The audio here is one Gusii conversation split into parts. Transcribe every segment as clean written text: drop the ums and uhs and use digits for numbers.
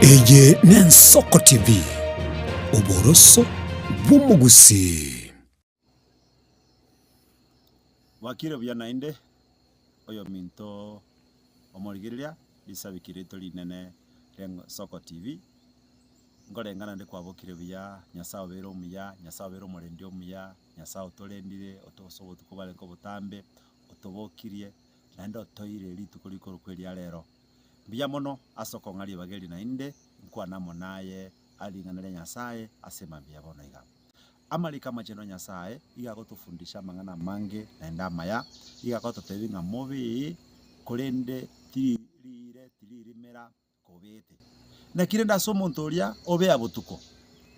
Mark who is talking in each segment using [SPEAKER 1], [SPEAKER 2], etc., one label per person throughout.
[SPEAKER 1] Eye n'Ensoko TV, oboroso bw'omogusii.
[SPEAKER 2] Bwakire buya naende, oyominto omorigereria risabiki riaito rinene ri'Ensoko TV, nkoreng'a naende kwabokire buya, Nyasae obeire omuya, Nyasae obeire omorendi omuya, Nyasae otorendire ase obotuko bwarenge obotambe, otobokirie, naende otoire rituko rikorokwa eria rero. Mbuya mono ase okong'a ribaga eri naende, nkwane amo naye are ring'ana ria Nyasae ase mambia bono iga. Amariko amachenu a Nyasae iga agotofundisha amang'ana amange naende amaya, iga agototebia ng'a mobe, korende tiri riire tiririmera kobete. Naki rende ase omonto oria obea botuko,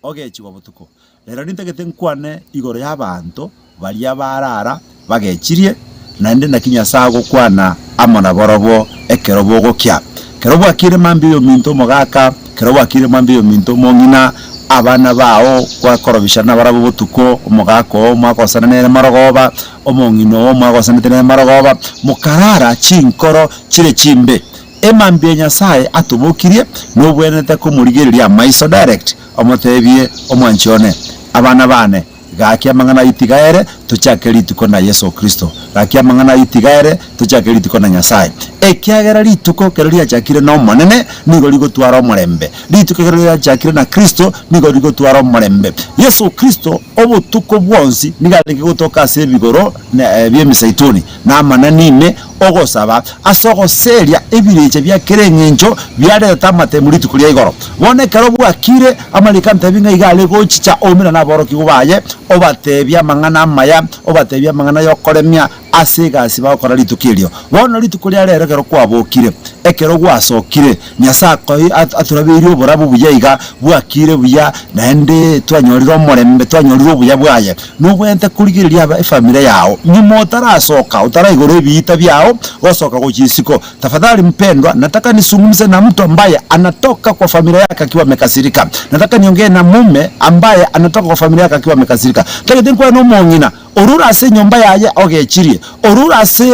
[SPEAKER 2] ogechigwa botuko, rero nintagete nkwane igoro y'abanto baria barara bagechirie, naende naki Nyasae agokwana amo nabarabwo ekero bogokia. Ekero bwakire mambia oyominto omogaka, ekero bwakire mambia oyominto omong'ina, abana bao gwakorobishana nabarabwo botuko, omogaka oo mwagosana nere marogoba, omong'ina oo mwagosanete nere marogoba, mokarara chinkoro chire chimbe. Emambia Nyasae atobokirie, nobwenerete komorigereria amaiso direct, omotebie, Omwanchi one, abana bane, gaki amang'ana ayio tiga ere, tochake rituko na Yeso Kristo. Gaki amang'ana ayio tiga ere, tochake rituko na Nyasae. Ekiagera rituko ekero riachakire n'Omonene, nigo rigotwara omorembe. Rituko ekero riachakire na Kristo, nigo rigotwara omorembe. Yeso Kristo obotuko bwonsi nigo arenge gotoka ase ebigoro bi'emisaituni, na amanani ime, ogosaba ase ogoseria ebirecha bia kera engencho biaretete amatemu rituko ria igoro. Bono ekero bwakire, amariko antebi ng'a iga are gochicha oumera naborokigwa baye, obatebie amang'ana amaya, obatebie amang'ana y'okoremia ase egasi bagokora rituko erio. Bono rituko ria rero ekero kwabokire, ekero gwasokire, Nyasae akoi atorabeirie oborabu buya iga, bwakire buya, naende twanyorire omorembe, twanyorire obuya bwaye. Nobwenerete korigereria aba efamiri yao nyuma otarasoka, otaraigora ebiita biao gosoka gochia isiko. Tafadhali mpendwa, nataka nisungumze na mtu ambaye anatoka kwa familia yake akiwa amekasirika. Nataka niongee na mume ambaye anatoka kwa familia yake akiwa amekasirika. Ntagete nkwane na omong'ina orure ase enyomba yaye ogechirie, orure ase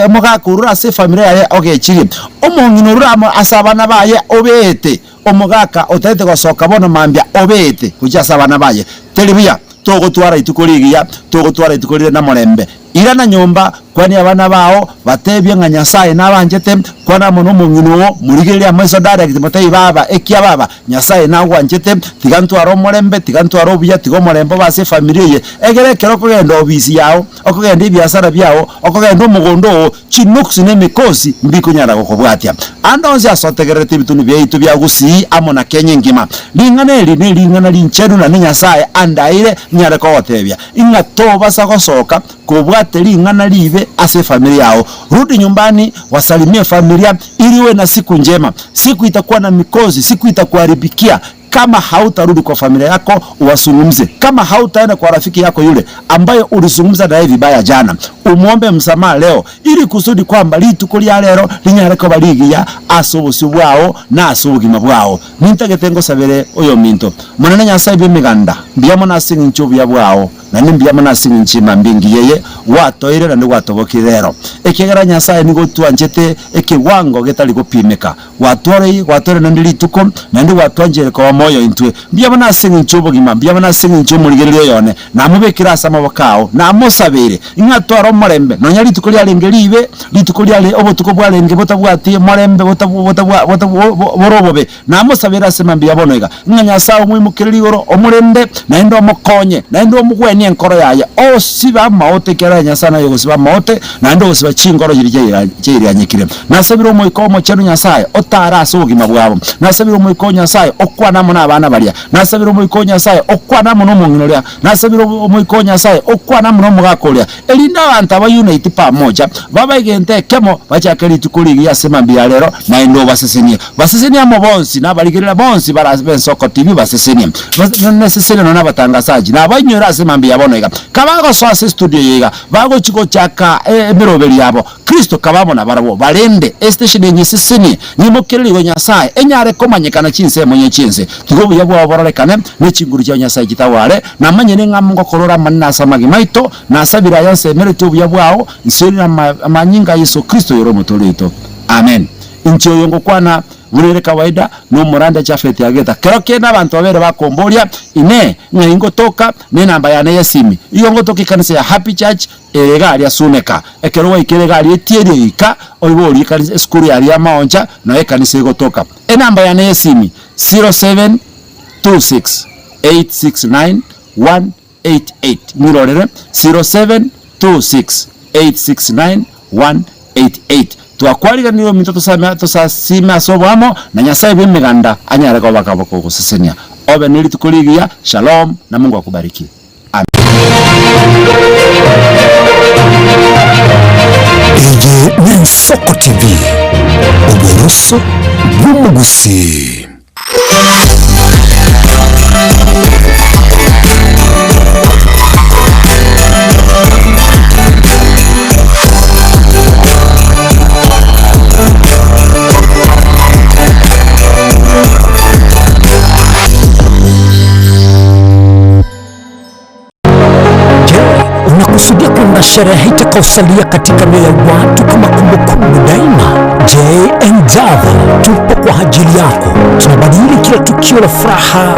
[SPEAKER 2] omogaka orure ase efamiri yaye ogechirie, omong'ina orure amo ase abana baye obeete, omogaka otagete gosoka bono mambia obeete gochia ase abana baye. Teri buya. Togotwara rituko rigiya, togotwara rituko rire namorembe. Irana nyomba, kwania abana bao, batebie ng'a Nyasae nabanchete, kwana amo nomong'ina oo, morigererie amaiso direct, motebie baba, ekia baba, Nyasae nagwanchete, tiga ntware omorembe, tiga ntware obuya, tiga omorembe obe ase efamiri eye, egere ekero okogenda obisi yao, okogenda ebiasara biao, okogenda omogondo oo, Chinuksi na emikosi mbikonyara gokobwatia. Ande onsi ase otegererete ebitunu biaito bia Gusii amo na Kenya engima. Ring'ana eri nering'ana rinchenu naende Nyasae andaire nyare kogotebia, ing'a tobasa gosoka kobwate ring'ana ribe ase efamiri yao. Rudi nyumbani wasalimie familia ili uwe na siku njema. Siku itakuwa na mikosi, siku itakuharibikia Kama hautarudi kwa familia yako uwasungumze, kama hautaenda kwa rafiki yako yule ambaye ulisungumza naye vibaya jana, umwombe msamaha leo, ili kusudi kwamba rituko ria rero rinyare koba rigiya ase obosio bwao na ase obogima bwao. Nintagete ngosabere oyominto. Monene Nyasae bw'Emeganda, mbuya mono ase eng'encho y'obuya bwao, naende mbuya mono ase eng'encho y'emambia engiya eye gwatoire naende gwatobokirie rero. Ekiagera Nyasae nigo otwanchete ekewango getari gopimeka. Gwatworei, gwatore naende rituko, naende gwatwancheire koba moyo intwe. Mbuya mono ase engencho y'obogima, mbuya mono ase engencho y'omorigereria oyo one. Namobekire ase amaboko ao, namosabeire, ng'a atware omorembe, nonya rituko riarenge riibe, rituko riare obotuko bwarenge botabwati morembe botabwa botabwa botabwa bore obobe. Namosabeire ase mambia bono iga, ng'a Nyasae omoimokererie igoro, omorende, naende omokonye, naende omogwenie enkoro yaye, osibe amaote, ekiagera Nyasae naye ogosiba amaote, naende ogosiba chinkoro chiria chiairianyekire. Nasabire Omoika Omochenu Nyasae otaare ase obogima bwabo. Nasabire Omoika o Nyasae okwane amo nabana baria. Nasabire Omoika o Nyasae okwane amo nomong'ina oria. Nasabire Omoika o Nyasae okwane amo nomogaka oria, erinde abanto aba unite pamoja, babe egento ekemo, bachake rituko rigiya ase mambia ya rero, naende obasesenie. Basesenie amo bonsi, na abarigereria bonsi bare ase b'Ensoko TV basesenie. Nesesenie nonya nabatangasaji, na abainyore ase mambia ya bono iga. Kabagosoa ase estudio eye iga, bagochia gochaka emeroberi yabo, Kristo kaba amo nabarabwo, barende estation enyesesenie, nyimokereri igo Nyasae, enyare komanyekana chinsemo onye chi'ense. Tiga obuya bwao bororekane, ne chinguru chia Nyasae chitaware, namanyire ng'a ngokorora amanene ase amagima aito, nasabire aya nsemeretie obuya bwao, nsiorire amanyinga a Yeso Kristo oyore Omotoori oito. Amen. Inche oyo ngokwana buna ere kawaida, nomorande Jafeti ageta. Kero kende abanto babere bakomboria, Inee, ng'ai ngotoka? Nenamba yane y'esimi. Igo ngotoka ekanisa ya Happy Church ere iga aria Suneka. Ekero gwaikire iga aria etieri eika, oiborie ekanisa esukuru yaria y'amaoncha, noyo ekanisa egotoka. Enamba yane y'esimi, 0726 869 188. Ng'irorere, 0726 869 188. Twakwariganirie ominto tosame tosasime ase oboamo, na Nyasae bw'emeganda anyare koba kagogosesenia. Obe ne rituko rigiya, Shalom, na Mungu akubariki. Amen.
[SPEAKER 1] Eye n'Ensoko TV, oboroso bw'omogusii. Je, unakusudia kuunda sherehe itakayosalia katika mioyo ya watu kama kumbukumbu daima? JM Java tupo kwa ajili yako. Tunabadili kila tukio la furaha,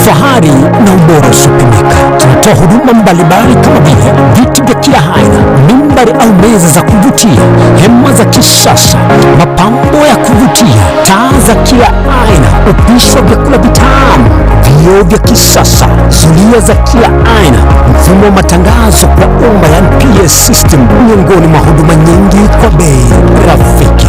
[SPEAKER 1] fahari na ubora usiopimika. Tunatoa huduma mbalimbali kama vile viti vya kila aina, mimbari au meza za kuvutia, hema za kisasa, mapambo ya kuvutia, taa za kila aina, upishi wa vyakula vitamu, vioo vya kisasa, zulia za kila aina, mfumo wa matangazo kwa umma yani PA system, miongoni mwa huduma nyingi kwa bei rafiki.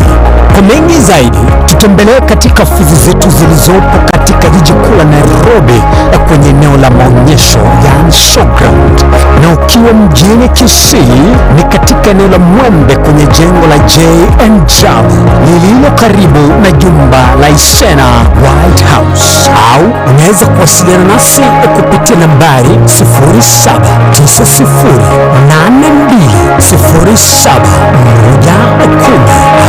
[SPEAKER 1] Kwa mengi zaidi, tutembelee katika ofisi zetu zilizopo katika jiji kuu la Nairobi kwenye eneo la maonyesho yani showground, na ukiwa mjini Kisii ni katika eneo la Mwembe kwenye jengo la JN Jab lililo karibu na jumba la Isena White House, au unaweza kuwasiliana nasi kupitia nambari 0790820710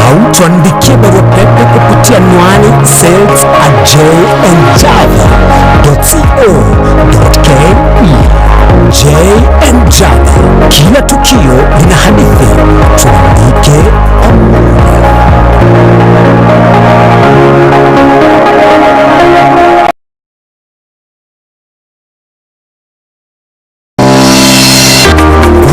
[SPEAKER 1] au tuandikie barua pepe kupitia anwani sales at jnjava.co.ke. JN Java, kila tukio lina hadithi, tuandike pamoja.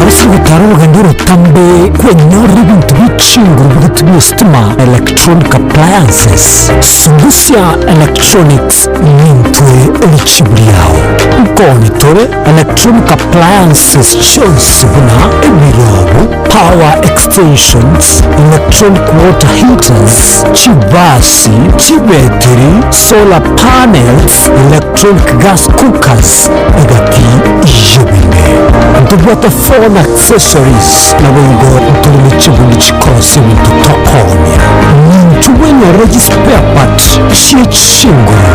[SPEAKER 1] Ase ogotara orogendo orotambe kwenyorera ebinto bie chinguru bigotumia esitima, electronic appliances, Sungusia Electronics nintwe richibu riao. Nkoni tore electronic appliances chionsi buna ebirobu, power extensions, electronic water heaters, chibasi, chibetiri, solar panels, electronic gas cookers, egati y'ebinde. Ntobwate phone accessories naboigo ntore ne chibuni chikorosia ebinto tokoonia. Nintwe bwenyorere chispare part chie chinguru,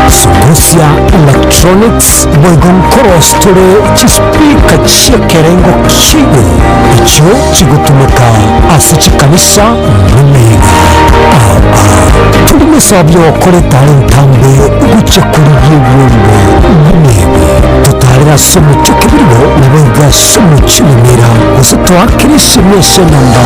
[SPEAKER 1] Sungusia Electronics boigo nkorosia tore chispeaker chi'ekerengo ki'igoro echio chigotumeka ase chikanisa nemeyega ao ao. Tore nesabu y'ogokora etara entambe gochia korigia ebiombe buna ebi. Totaarere ase omochie o Kebirigo naboigo ase omochie o Nyamira, gose toakere esimi ase enamba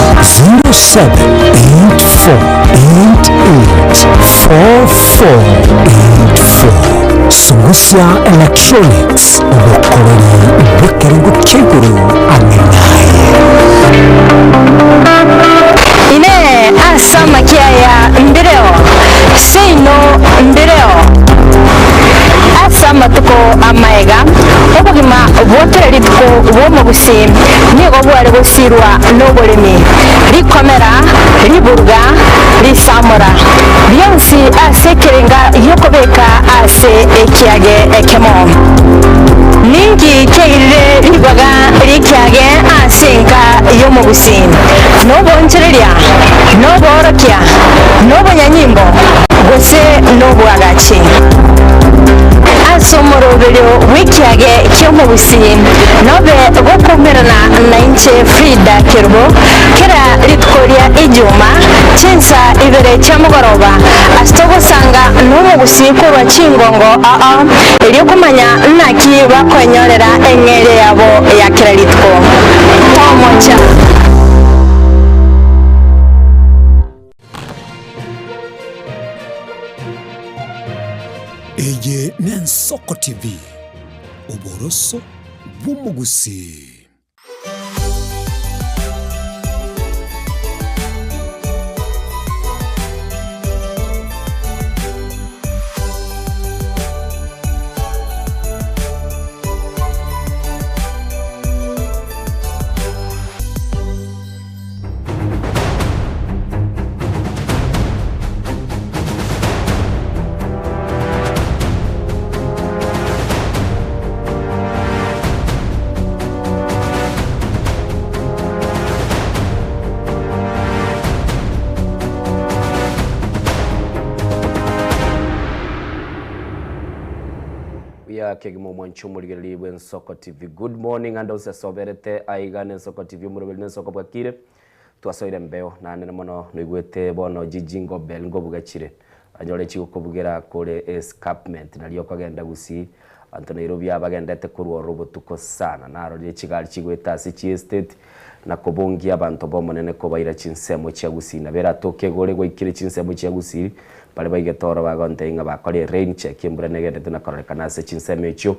[SPEAKER 1] 0784884484. Sungusia Electronics, obokoreri bw'ekerengo kia igoro ang'e naye.
[SPEAKER 3] Inee! Ase amakia aya mbireo? Seino mbireo. Ase amatuko amaega, obogima bwa kera rituko bw'omogusii nigo bware gosirwa noboremi, rikomera, riburuga, risamora, bionsi ase ekerenga gi'okobeka ase ekiage ekemo. Ninki kiairire ribaga ri'ekiage ase enka y'omogusii? Noboonchoreria, noboorokia, nobonyanyimbo, gose nobwagachi? Ase omoroberio bw'ekiage ki'omogusii nobe gokoumerana nainche Frida Kerubo kera rituko ria Ijuma chinsa ibere chia mogoroba ase togosanga nomogusii korwa chingongo ao erio komanya naki bakoenyorera eng'eria yabo ya kera rituko. Tomocha.
[SPEAKER 1] Eye n'Ensoko TV, oboroso bw'omogusii.
[SPEAKER 4] Buya kegima omwancho omorigereria bw'Ensoko TV. Good morning and onse ase oberete aiga na Ensoko TV omoroberi na Ensoko bwakire. Twasoire mbeo naende mono noigwete bono jingle bell ngobuga chire. Anyore chigokobugera kore escarpment nario okogenda gusii. Abanto Nairobi aba bagendete korwa ororo obotuko sana. Narorire chigari chigoeta ase chiestate na kobongia abanto b'Omonene kobaira chinsemo chia Gusii. Nabo eratoke iga ore gwaikire chinsemo chia Gusii, baria baigete ororo bagontebia ng'a bakore rain check embura negenderete na kororekana ase chinsemo echio.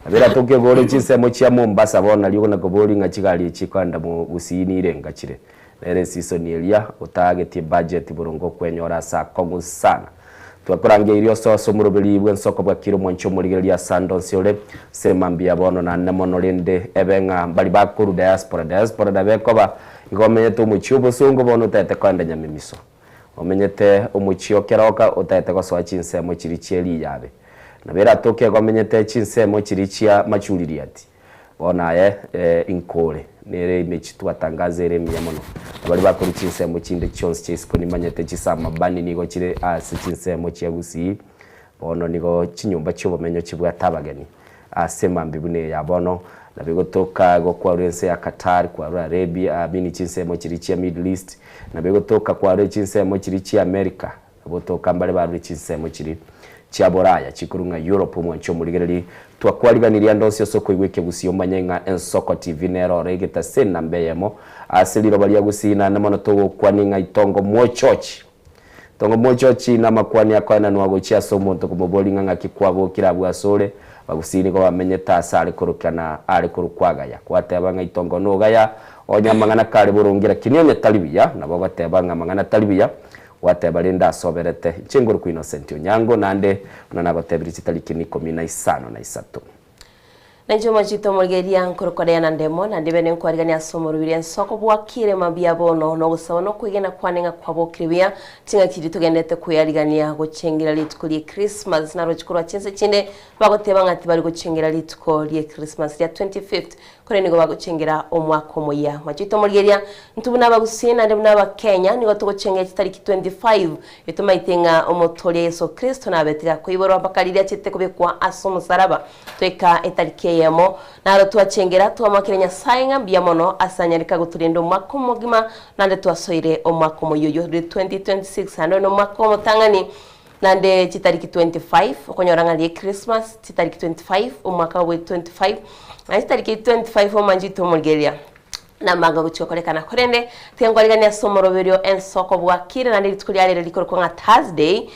[SPEAKER 4] Nabo eratoke iga ore chinsemo chia Mombasa bono nario okona koboria ng'a chigari echi chikoenda Gusii nirenga chire. Nere esisoni eria otaagetie budget boronge okwenyora ase akong'u sana. Twakorangeirie ose ase omoroberi bw'ensoko bwakire omwanchi omorigereria ase ande onsi ore, ase mambia bono naende mono rende ebe ng'a mbari bakorwa diaspora, diaspora nabo ekoba igo omenyete omochie obosongo bono otaete koenda nyamemiso. Omenyete omochie o keroka otaete gosoa chinsemo chiria chie riyabe. Nabo eratoke igo omenyete chinsemo chiria chia machuririati. Bono aye inkore, nere emechie twatangaza ere emiya mono. Na baria bakorwa chinsemo chinde chionsi chia isiko nimanyete chisamabani nigo chire ase chinsemo chia Gusii. Bono nigo chinyomba chi'obomenyo chibwate abageni ase emambia buna eye ya bono. Nabo egotoka igo kwarure ense ya Qatar, kwarure Arabia, I mean chinsemo chiria chia Middle East, nabo egotoka kwarure chinsemo chiria chia America, Gotoka mbare barure chinsemo chiria chia Boraya chikorwa ng'a Europe omwanche omorigereria twakwariganirie ande onsi ase okoigwa ekegusii omanye ng'a Ensoko TV nere ore egetase enamba eyemo ase riroba ria Gusii naende mono togokwani ng'a itongo mwochochi Itongo mwochochi namakwani akoenanwa gochia ase omonto komoboria ng'a ng'aki kwabokire abwo ase ore Abagusii nigo bamenyete ase are korokana are korokwa agaya gwateba ng'a itongo nogaya onye amang'ana kare boronge lakini onye tari buya nabo ogoteba ng'a amang'ana tari buya Gwateba rende asoberete, Inche ngorokwa Innocent Onyango, naende buna nagotebirie chitariki nikomi na isano na isato.
[SPEAKER 5] Na inche omachete omorigereria nkorokwa Diana Ndemo, naende bene nkwarigania ase omorwiri ensoko bwakire mambia bono, na ogosaba na okwegena kwane ng'a kwabokire buya, ching'aki chiria togenderete kweyarigania gochengera rituko rie Christmas, naroche korwa chinse chinde bagoteba ng'a tibari gochengera rituko rie Christmas ria 25th, Korende nigo bagochengera omwaka omoyia. Machete omorigereria, intwe buna abagusii naende buna abakenya nigo togochengera chitariki 25 etomaete ng'a omotoria Yeso Kristo nabete gakoiborwa mpaka riria achete kobekwa ase omosaraba. Toika etariki eyemo naro twachengera twamoakera Nyasae ng'a mbuya mono ase anyareka gotorenda omwaka omogima naende twasoire omwaka omoyia oyio ore 2026 naende oyo nomwaka omotang'ani Naende chitariki 25, okonyora ng'a rie Christmas, chitariki 25, omwaka bwe 25, naende chitariki 25 omanchete omorigereria, namanga gochia gokorekana. Korende, tiga nkwariganie ase omoroberio ensoko bwakire naende rituko ria rero rikorokwa ng'a Thursday,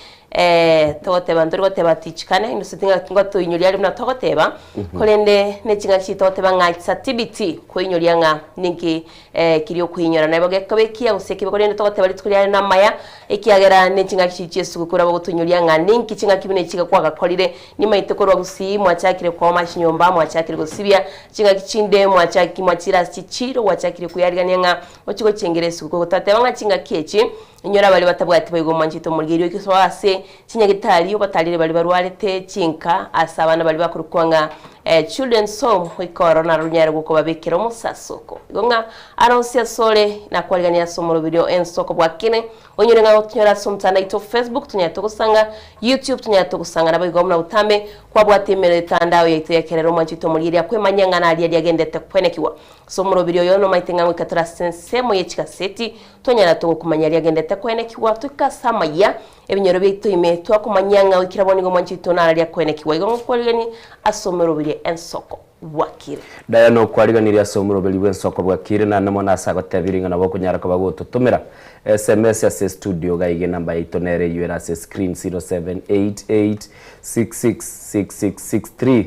[SPEAKER 5] togoteba ntori goteba tichikane, gose ting'a ngotoinyoria aria buna togoteba, korende ne ching'aki chiria togoteba ng'a it's a TBT, koinyoria ng'a ninki Keria okoinyora nabo gekoba ekiya gose ekibe, korende togoteba rituko riane namaya, ekiagera ne ching'aki chiria chi'esuguku nabo gotoinyoria ng'a ninki ching'aki buna echi kwagakorire. Nimaete korwa gusii mwachakire kooma chinyomba, mwachakire gosibia ching'aki chinde, mwachaki mwachire ase chichiiro, gwachakire kweyarigania ng'a ochie gochengera esuguku. Gotateba ng'a ching'aki echi, inyora baria batabwati boigo mwanchete omorigerio oike ase chinyagitari, obatarire baria barwarete chinka, ase abana baria bakorokwa ng'a Children's Home, goika ororo naro ronyare gokobabekera omosasoko. Igo ng'a aronsi asore nakwarigania ase omoroberio ensoko bwakene, onyore ng'a gotonyora ase omotandao oito Facebook tonyare togosanga, YouTube tonyare togosanga, naboigo buna botambe kwabwate emetandao yaito ya ekerero omwanchete omorigereria kwemanyia ng'a naria riagendete kwenekigwa. Ase omoroberio oyo nomaete ng'a goika tore ase ensemo ye chigaseti, tonyara togokomanya riagendete kwenekigwa toike ase amayia Ebinyoro biaito ime, twakomanyia ng'a goikera bono nigo omwanchi oito nararia koenekigwa. Igo ngokwariganie ase omerobiri. omorobiri ensoko bwakire.
[SPEAKER 4] Diana okwariganirie ase omoroberi bw'ensoko bwakire naende mono ase agotebirie ng'a nabo okonyara koba gototomera SMS ase estudio iga iga enamba yaito nere eywo ere ase escreen 0788666663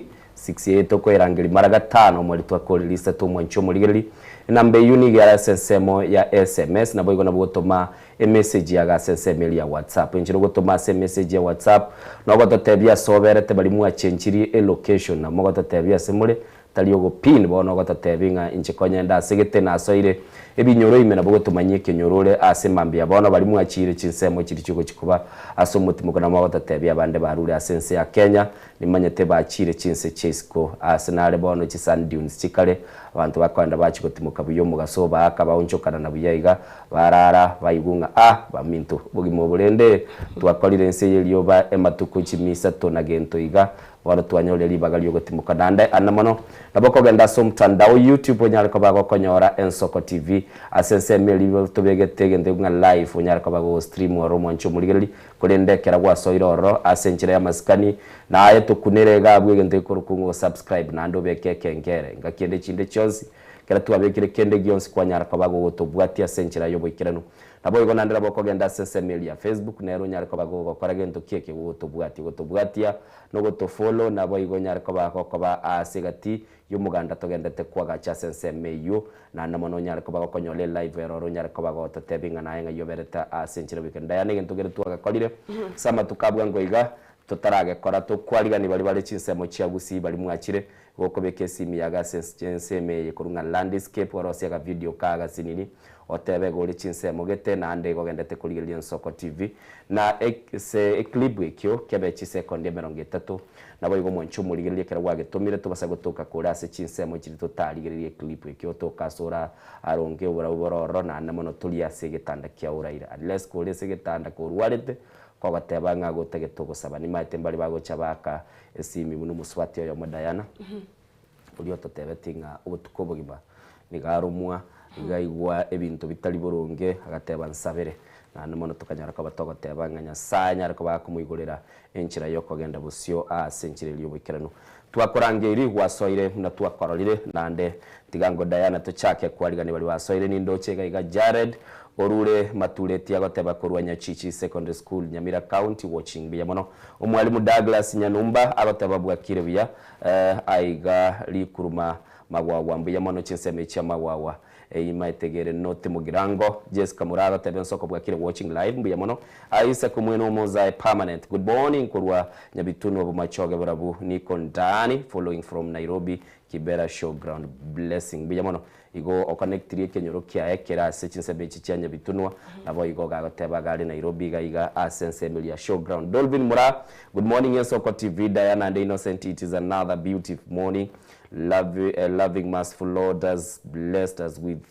[SPEAKER 4] 6 eye tokoerangeria mara gatano omweri twakorire risato omwanchi omorigereria enamba eywo nigo ere ase ensemo ya SMS naboigo nabo gotoma emessage yago ase ensemo eria ya WhatsApp. Enchera ogotoma ase emessage ya WhatsApp nogototebia ase oberete baria mwachenchirie elocation na mogototebia ase more tari ogopin bono ogototebia ng'a inche konya inde ase gete nasoire ebinyoro ime nabo ogotomanyia ekenyoro ore ase mambia bono baria mwachiire chinsemo chiria chiogochia koba ase omotimoko nabo mogototebia abande barure ase ense ya Kenya Nimanyete bachiire chinse chia isiko, aase nare bono chisand dunes chikare, abanto bakoenda bachia gotimoka buya omogaso obaaka baonchokana na buya iga, barara, baigwa ng'a ah, baminto, obogima obo rende twakorire ense y'erioba ematuko chimia isato na gento iga, bono twanyorire ribaga ri'ogotimoka naende ande mono. Nabo okogenda ase omotandao YouTube onyare koba gokonyora Ensoko TV ase ensemo eria tobegete egento ekio ng'a live onyare koba gogostream oro omwanche omorigereria Korende ekero gwasoire ororo ase enchera y'amasikani, na aye tokunere iga abwo egento gekorokwa ng'a osubscribe naende obeke ekengere. Engaki ende chinde chionsi, ekero twabekire kende gionsi kwanyara koba gogotobwatia ase enchera y'oboikeranu. Naboigo naende nabo okogenda ase ensemo eria ya Facebook nere onyare koba gogokora gento ki eke gogotobwatia. Gotobwatia nogotofollow naboigo onyare koba gokoba aase egati y'omoganda togendete koagacha ase ensemo eyio, naende mono onyare koba gokonyora elive ere oro onyare koba gototebia ng'a naye ng'ai oberete ase enchera goika Diana egento kere twagakorire ase amatuko a bwango iga totaragekora tokwarigani baria bare chinsemo chia Gusii baria mwachire gokobeka esimi yago ase ensemo eye korwa ng'a landscape orosie akavideo ka agasinini otebe iga ore chinsemo gete naende iga ogendete korigereria Ensoko TV na ase eclip ekio kebe chisekondi emerongo etato Naboigo mwanche omorigereria ekero gwagetomire, tobasa gotoka kore ase chinsemo chiria totarigereria eclip ekio otoka ase ora aronge oborabu bore ororo naende mono tori ase egetanda kia oraire unless kore ase egetanda korwarete kogoteba ng'a gotagete ogosaba nimaete mbare bagocha baaka esimi buna omosubati oyomo Diana Oria ototebetie ng'a obotuko obogima nigo aromwa, nigo aigwa ebinto bitari boronge, agateba nsabere. Naende mono tokanyara koba togoteba ng'a Nyasae anyare koba akomoigorera enchera y'okogenda bosio aase enchera eria y'oboikeranu. Twakorangeiri, gwasoire buna twakororire, naende tiga ngo Diana tochake kwarigania baria basoire nindoche iga iga Jared orure matureti agoteba korwa Nyachichi Secondary School, Nyamira County, watching mbuya mono. Omwalimu Douglas Nyanumba agoteba bwakire buya. Aiga rikuruma magwagwa mbuya mono chinsemo echi amagwagwa eima etegere not mugirango Jessica Muraga tebe nsoko bwakire watching live mbuya mono Isaac omwene omozae permanent good morning korwa Nyabitunwa bomachoge borabu niko ndani following from Nairobi Kibera showground blessing mbuya mono Igo okonectirie ekenyoro kiaye kere ase chinsemo echi chia Nyabitunwa, naboigo gagoteba iga are Nairobi iga iga ase ensemo eria ya Showground. Dolvin Muraa, Good morning Ensoko TV, Diana and Innocent, it is another beautif morning, love, loving merciful Lord has blessed us with,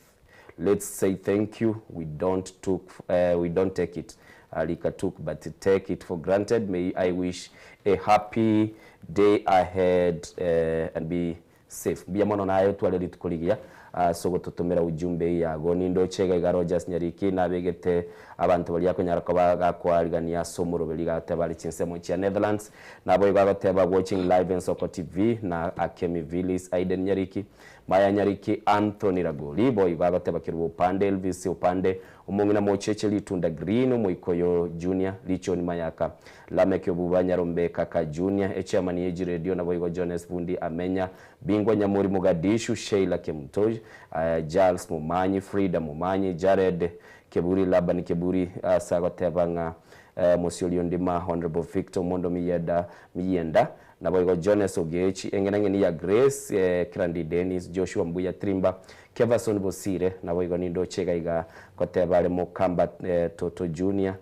[SPEAKER 4] let's say thank you, we don't took, we don't take it rika took but take it for granted, may I wish a happy day ahead and be Safe. Mbuya mono naye otware rituko rigiya ase ogototomera ujumbe eye yago. Nindoche iga iga Rogers Nyariki nabegete abanto baria akonyara koba gakoarigania ase omoroberi iga agoteba are chinsemo chia Netherlands. Naboigo agoteba watching live Ensoko TV na Akemi Villis, Aiden Nyariki, Maya Nyariki, Anthony Ragoli boigo agoteba Kerubo Opande, Elvis Opande, Omong'ina Mocheche Ritunda Green, Omoikoyo Junior, Richoni Mayaka, Lameck Obuba Nyarombe Kaka Junior, Echairman ye Jiredio naboigo Jones Bundi Amenya, Bingwa Nyamori Mogadishu, Sheila Kemutoy, Charles Momanyi, Frida Momanyi, Jared Keburi, Laban Keburi ase agoteba ng'a Mosiori Ondima, Honourable Victor Omondo Miyeda Miyienda, naboigo Jones Ogechi, Eng'enang'eni ya Grace, Kirandi Dennis, Joshua Mbuya Trimba, Keverson Bosire, naboigo nindoche iga iga goteba are Mokamba Toto Junior,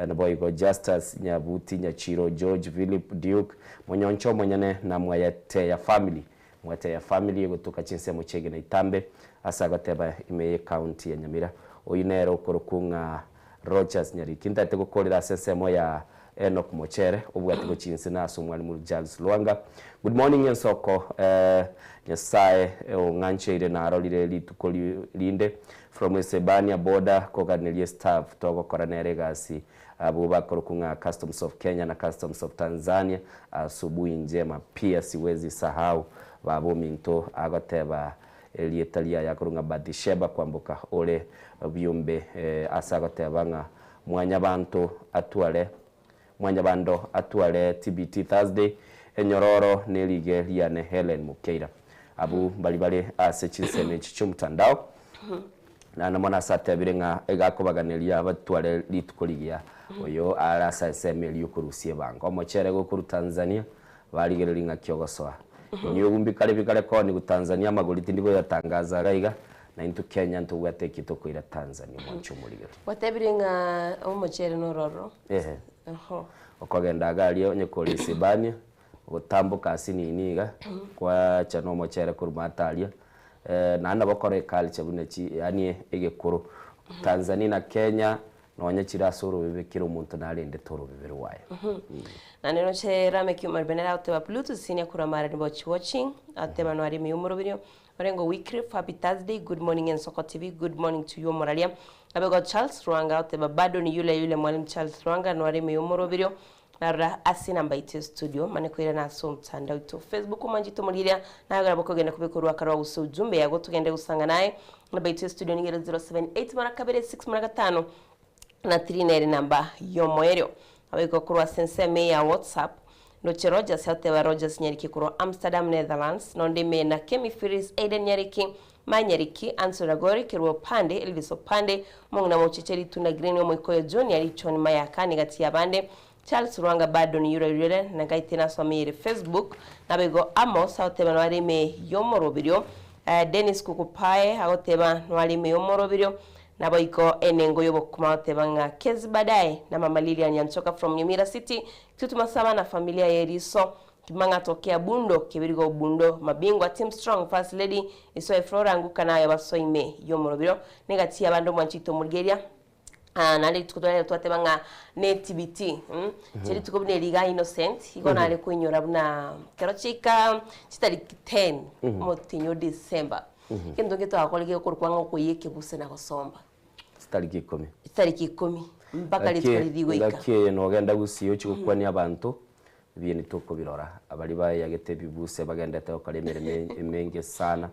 [SPEAKER 4] Naboigo Justus Nyabuti Nyachiro George Philip Duke Monyoncho omonyene na Mwayeteya family Mwateya family egotoka chinsemo chi'egena itambe ase agoteba ime ye county ya Nyamira. Oyio nere okorokwa ng'a Rogers Nyariki. Ntagete gokorera ase ensemo ya Enock Mochere obwate gochia inse na ase omwalimu Charles Lwanga. Good morning ensoko eh Nyasae ong'ancheire narorire rituko rinde From Isebania border koganeria staff togokora nere egasi. Abwo bakorokwa ng'a Customs of Kenya na Customs of Tanzania, Asubuhi njema pia siwezi sahau baba ominto agoteba erieta riaye akorwa ng'a Bathsheba kwamboka ore biombe ase agoteba ng'a mwanyabanto atware Mwanyabando atware TBT Thursday enyororo nerige riane Hellen Mukeira. Abwo mbari bare ase chinsemo echi chiomotandao. Naende mono ase atebire ng'a iga akobaganeria batware rituko rigiya oyo are ase ensemo eria yokorusia ebango. Omochere gokorwa Tanzania barigereria ng'aki ogosoa. Inwe mbikare bikare koonigwa Tanzania amagori tindi koyatangaza iga iga, naintwe Kenya ntobwate eki tokoira Tanzania omwanche omorigereria.
[SPEAKER 5] Gwatebire ng'a omochere nororo.
[SPEAKER 4] Ehe.
[SPEAKER 5] Oho.
[SPEAKER 4] Okogenda iga aria onye kore Isibania, ogotamboka ase nini iga, kwacha na omochere korwa maate aria, naende nabo okore eculture buna chi yaani egekoro. Tanzania na Kenya, nonye chire ase orobebe kera omonto narendete orobebe rwaye.
[SPEAKER 5] Naende noche Rameki Omariba nere agoteba Bluetooth Senior korwa Marani Watch Watching, agoteba noaria ime y'omoroberio, Orengo Wycliffe happy Thursday, good morning Ensoko TV, good morning to you Omoraria. Abego Charles Rwanga agoteba bado ni yule yule Mwalimu Charles Rwanga noaria ime y'omoroberio, Narora ase enamba yaito ya studio, mane koirana ase omotandao oito Facebook omwanchete omorigereria, naye nabo okogenda kobeka orwaka rwao gose ujumbe yago togende gosanga naye. Enamba yaito ya studio nigo ere 078 mara kabere 6 mara gatano na 3 nere enamba y'omoerio. Naboigo korwa ase ensemo eye ya WhatsApp, ndoche Rogers agoteba Rogers Nyariki korwa Amsterdam, Netherlands, nonde ime na Kemi Phyllis, Aiden Nyariki, Mae Nyariki, Anson Ragori, Kerubo Opande, Elvis Opande, Omong'ina Mocheche Ritunda Green, Omoikoyo John, Arichon Mayaka, Negati y'abande, Charles Rwanga bado niyure yure, Nagaite nasomeire Facebook, naboigo Amos agoteba noare ime y'omoroberio, Dennis Kukupae agoteba noare ime y'omoroberio, naboigo enengo y'obokima agoteba ng'a Kezi Badae na Mama Lilian Nyanchoka from Nyamira City, Kitutu Masaba na familia ye Riso, Kimang'a tokea Bundo, Kebirigo Bundo, Mabingwa Team Strong First Lady, Isoe Flora Nguka naye basoe ime y'omorobiro, Negati y'abande omwanchete omorigeria, Ah, naende rituko twarenge twateba ng'a ne TBT, mm, che rituko buna eri iga Innocent, igo nare koinyora buna kero chiaika chitariki ten, omotienyi o December, egento nkio twagakorire gekorokwa ng'a okoiywa ekebuse na gosomba.
[SPEAKER 4] Chitariki ikomi.
[SPEAKER 5] Chitariki ikomi, mpaka rituko
[SPEAKER 4] Ngaki
[SPEAKER 5] riria rigoika.
[SPEAKER 4] ngaki eye nogenda gusii ochie gokwania abanto, Ebieni tokobirora, abaria bayagete ebibuse bagendete gokora emeremo emenge sana,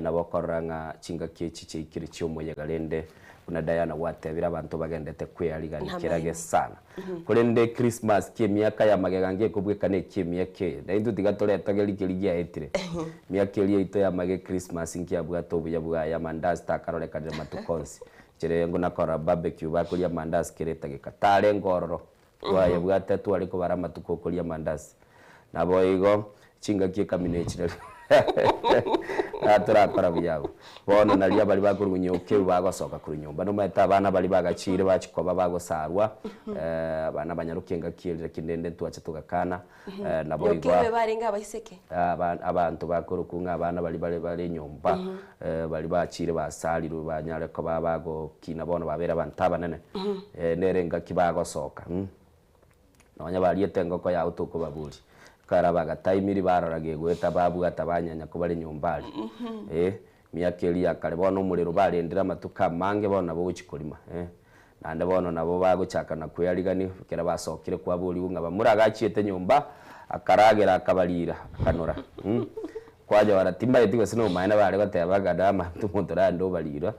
[SPEAKER 4] nabo okorora ng'a chingaki echi chiaikire chi'omoyega rende buna Diana gwatebire abanto bagendete kwearigania kerage sana. Korende Christmas ki'emiaka ya magega ngekobwekana eki'emiaka eye, na intwe tiga toretoge rikia rigiaetire. Emiaka eria yaito ya magega Christmas nkiabwate obuya bwaye, amandasi takarorekanire matuko onsi. Inche nguna korora barbecue bakoria amandasi kera etageka, tarenge ororo. Twayebwate tware kobara amatuko okoria amandasi. Naboigo chingaki ekamina echi nario torakora buya abwo. Bono nario abaria bakorwa nyokeu bagosoka korwa nyomba. Nomanyete abana baria bagachire bachia koba bagosarwa, abana abanyaroke engaki eria lakini rende ntwacha togakana, naboigo
[SPEAKER 5] Nyokeu barenge abaiseke?
[SPEAKER 4] Abanto bakorokwa ng'a abana baria bare bare nyomba, baria bachire basarirwe banyare koba bagokina bono babeire abanto abanene, nere engaki bagosoka nonya bariete engoko yao tokobaboria, ekero bagataimiri barora gegoeta babwata banyanya kobare nyomba aria, emiaka eria ya kare bono omorero barendire amatuko amange bono nabo ogochia korima. Naende bono nabo bagochaka na kwearigania, ekero basokire kwaborigwe ng'a bamura agachiete nyomba, akaragera akabariira, akanora. Kwanyora timanyeti gose nomaene bare goteba ng'a namanto omonto naende obariirwa,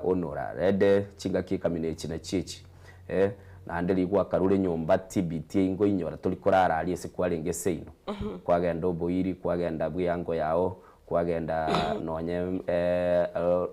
[SPEAKER 4] onora. Rende chingaki ekamina echi nachio echi, naende riria gwakarure nyomba TBT ngoinyora tori korara aria ase kwarenge seino, kwagenda oboiri, kwagenda bweango yao, Kwagenda nonye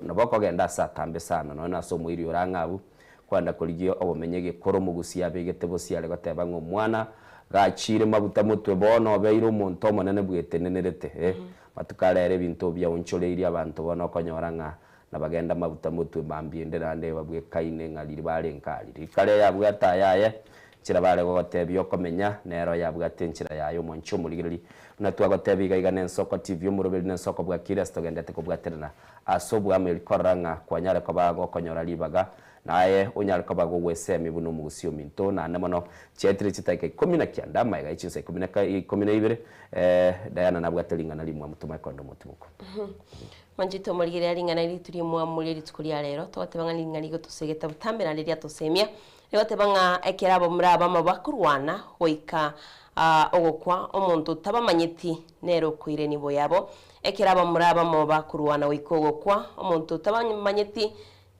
[SPEAKER 4] nabo okogenda ase atambe sana, nonye nase omoiri ore ang'e abwo, kwagenda korigia obomenyo egekoro omogusia abegete bosio are goteba ng'a omwana gachiire mabuta motwe bono obeire omonto omonene bwetenenerete eh. Matuko are ere ebinto biaonchoreirie abanto bono okonyora ng'a nabagenda mabuta motwe mambia ende naende babwekaine ng'a riria barenge aria. Rikare yabwate ayaye, Enchera bare gogotebia okomenya, nero yabwate enchera yaye omonche omorigereria. Buna twagotebia iga iga nensoko TV omoroberi nensoko bwakire ase togendete kobwaterana ase oboameri korora ng'a kwanyare koba gokonyora ribaga naye onyare koba gogwesemia buna omogusii ominto naende mono chiaetire chidakika ikomi na kianda amaiga ye chinsa ikomi na ikomi na ibere Diana nabwate ring'ana rimwamu tomae koenda omotimoko.
[SPEAKER 5] Mwanchete omorigereria ring'ana eri rituria mwamuria rituko ria rero, togoteba ng'a ring'ana rigotosegeta botambe naende riatosemia. Egoteba ng'a ekero abamura abamo bakorwana goika ogokwa, omonto otabamanyeti nere okoira enibo yabo. Ekero abamura abamo bakorwana goika ogokwa, omonto otabamanyeti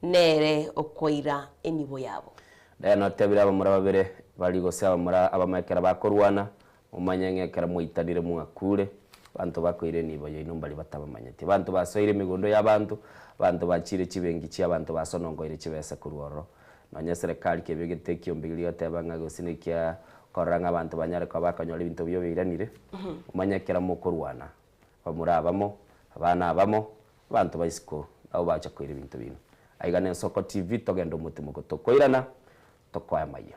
[SPEAKER 5] nere okoira enibo yabo.
[SPEAKER 4] Diana otebire abamura babere baria gose abamura abamo ekero bakorwana, momanye ng'a ekero mwaitanire mwakure, abanto bakoira enibo yaino mbaria batabamanyeti. Abanto basoire emegondo y'abanto, abanto bachiire chibenki chi'abanto basonongoire chibesa korwa ororo. Nonya eserekari kebegete ekiombe keria goteba ng'a gose nekia korora ng'a abanto banyare koba bakonyora ebinto biabo biairanire, momanye ekero mokorwana, bamura abamo, abana abamo, abanto ba isiko nabo bacha koira ebinto bino. Aiga ne Nsoko TV togende omotimoko tokoirana tokoe amaiyo.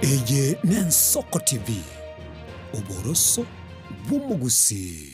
[SPEAKER 1] Eye n'Ensoko TV, oboroso bw'omogusii.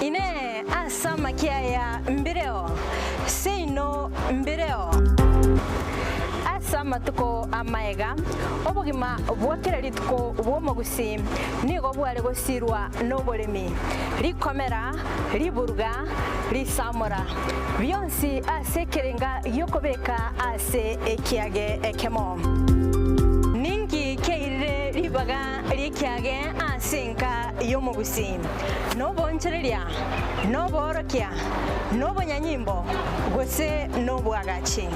[SPEAKER 3] Inee! Ase amakia aya mbireo? Seino mbireo. Ase amatuko amaega, obogima bwa kera rituko bw'omogusii nigo bware gosirwa noboremi, rikomera, riburuga, risamora, bionsi ase ekerenga gi'okobeka ase ekiage ekemo. Ninki kiairire ribaga ri'ekiage ase enka y'omogusii? Noboonchoreria, noboorokia, nobonyanyimbo, gose nobwagachi.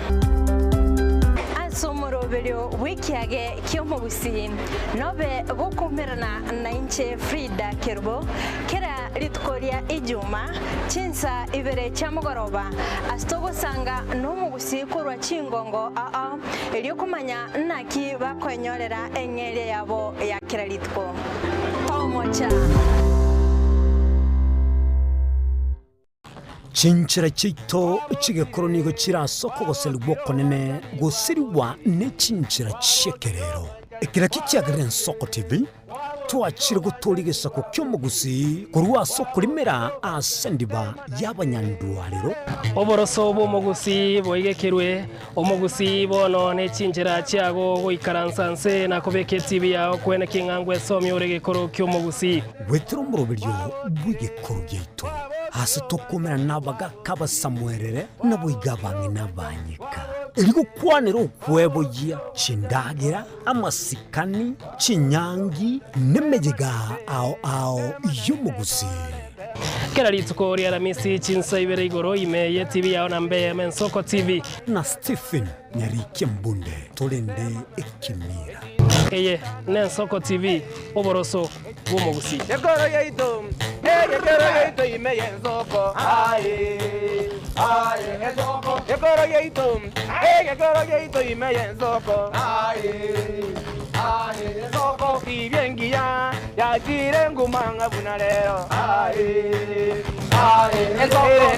[SPEAKER 3] Ase omoroberio bw'ekiage ki'omogusii nobe gokoumerana nainche Frida Kerubo kera rituko ria Ijuma chinsa ibere chia mogoroba ase togosanga nomogusii korwa chingongo ao erio komanya naki bakoenyorera eng'eria yabo ya kera rituko. Tomocha.
[SPEAKER 1] Chinchera chiaito chi'egekoro nigo chire ase okogoserigwa okonene gosirigwa ne chinchera chi'ekerero. Ekero ekio kiagerire Ensoko TV twachire gotooria egesaku ki'omogusii korwa ase okorimera ase endiba y'abanyandwarero.
[SPEAKER 6] Oboroso bw'omogusii boigekerwe Omogusii bono ne chinchera chiago goikaransa nse na kobeka etibi yao kwene king'a ngwesomia ore egekoro ki'omogusii.
[SPEAKER 1] Goetera omoroberio bw'egekoro giaito, aase tokomerana nabagaaka abasamuerere, naboigo abang'ina abanyeka, erio gokwanera okweboyia chindagera, amasikani, chinyangi, nemeyega ao ao y'omogusii.
[SPEAKER 6] Kera rituko ri'Aramisi chinsa ibere igoro ime y'etibi yao na mbe Ensoko TV.
[SPEAKER 1] Na Stephen Nyarikia Mbunde torende ekemira.
[SPEAKER 6] Eye n'Ensoko TV, oboroso bw'omogusii.
[SPEAKER 7] Ekoro yaito, egekero yaito ime y'ensoko, aye, aye, ensoko. Ekoro yaito, egekero yaito ime y'ensoko, aye, aye, ensoko. Tibia engiya yachire nguma ng'a buna rero, aye, aye, ensoko.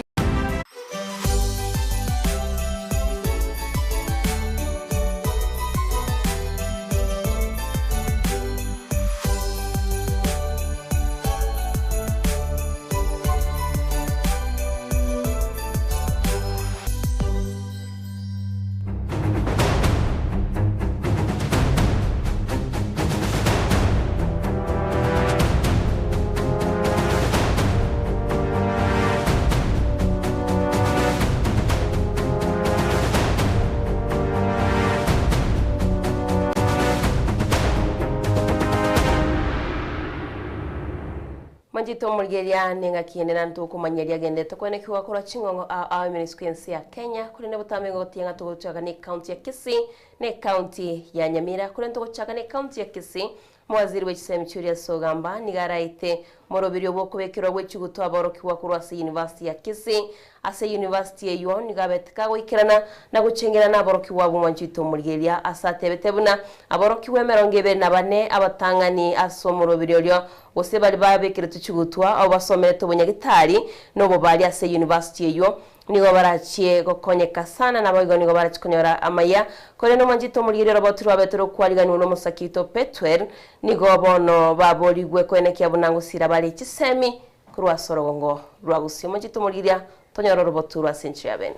[SPEAKER 5] Mwanchete omorigereria nengaki ende naende tokomanyia riagenderete koenekigwa korwa ching'ong'o ao ao emenisiko y'ense ya Kenya korende botambe gotiga ng'a togochaka ne county ya Kisii ne county ya Nyamira korende togochaka ne county ya Kisii Mowaziri bwe chisemi Julius Ogamba nigo araete moroberio bw'okobekerwa gwe chigutwa aborokigwa korwa ase University ya Kisii. Ase University eyio nigo abete kagoikerana na gochengerana aborokigwa abwo mwanchete omorigereria ase atebete buna aborokigwa emerongo ebere na bane abatang'ani ase omoroberio oria gose baria babekeretwe chigutwa abwo basomerete obonyagitari na obobari ase University eyio Nigo barachie gokonyeka sana, naboigo nigo barachie konyora amaya. Korende omwanchete omorigereria oroboti rwabete rokwariganigwa nomosaki oito Petuel, nigo bono baborigwe koenekia buna ngosira bare chisemi korwa ase orogongo rwa gusii. Omwanchete omorigereria, tonyore orobotu rwa ase enchera ya bene.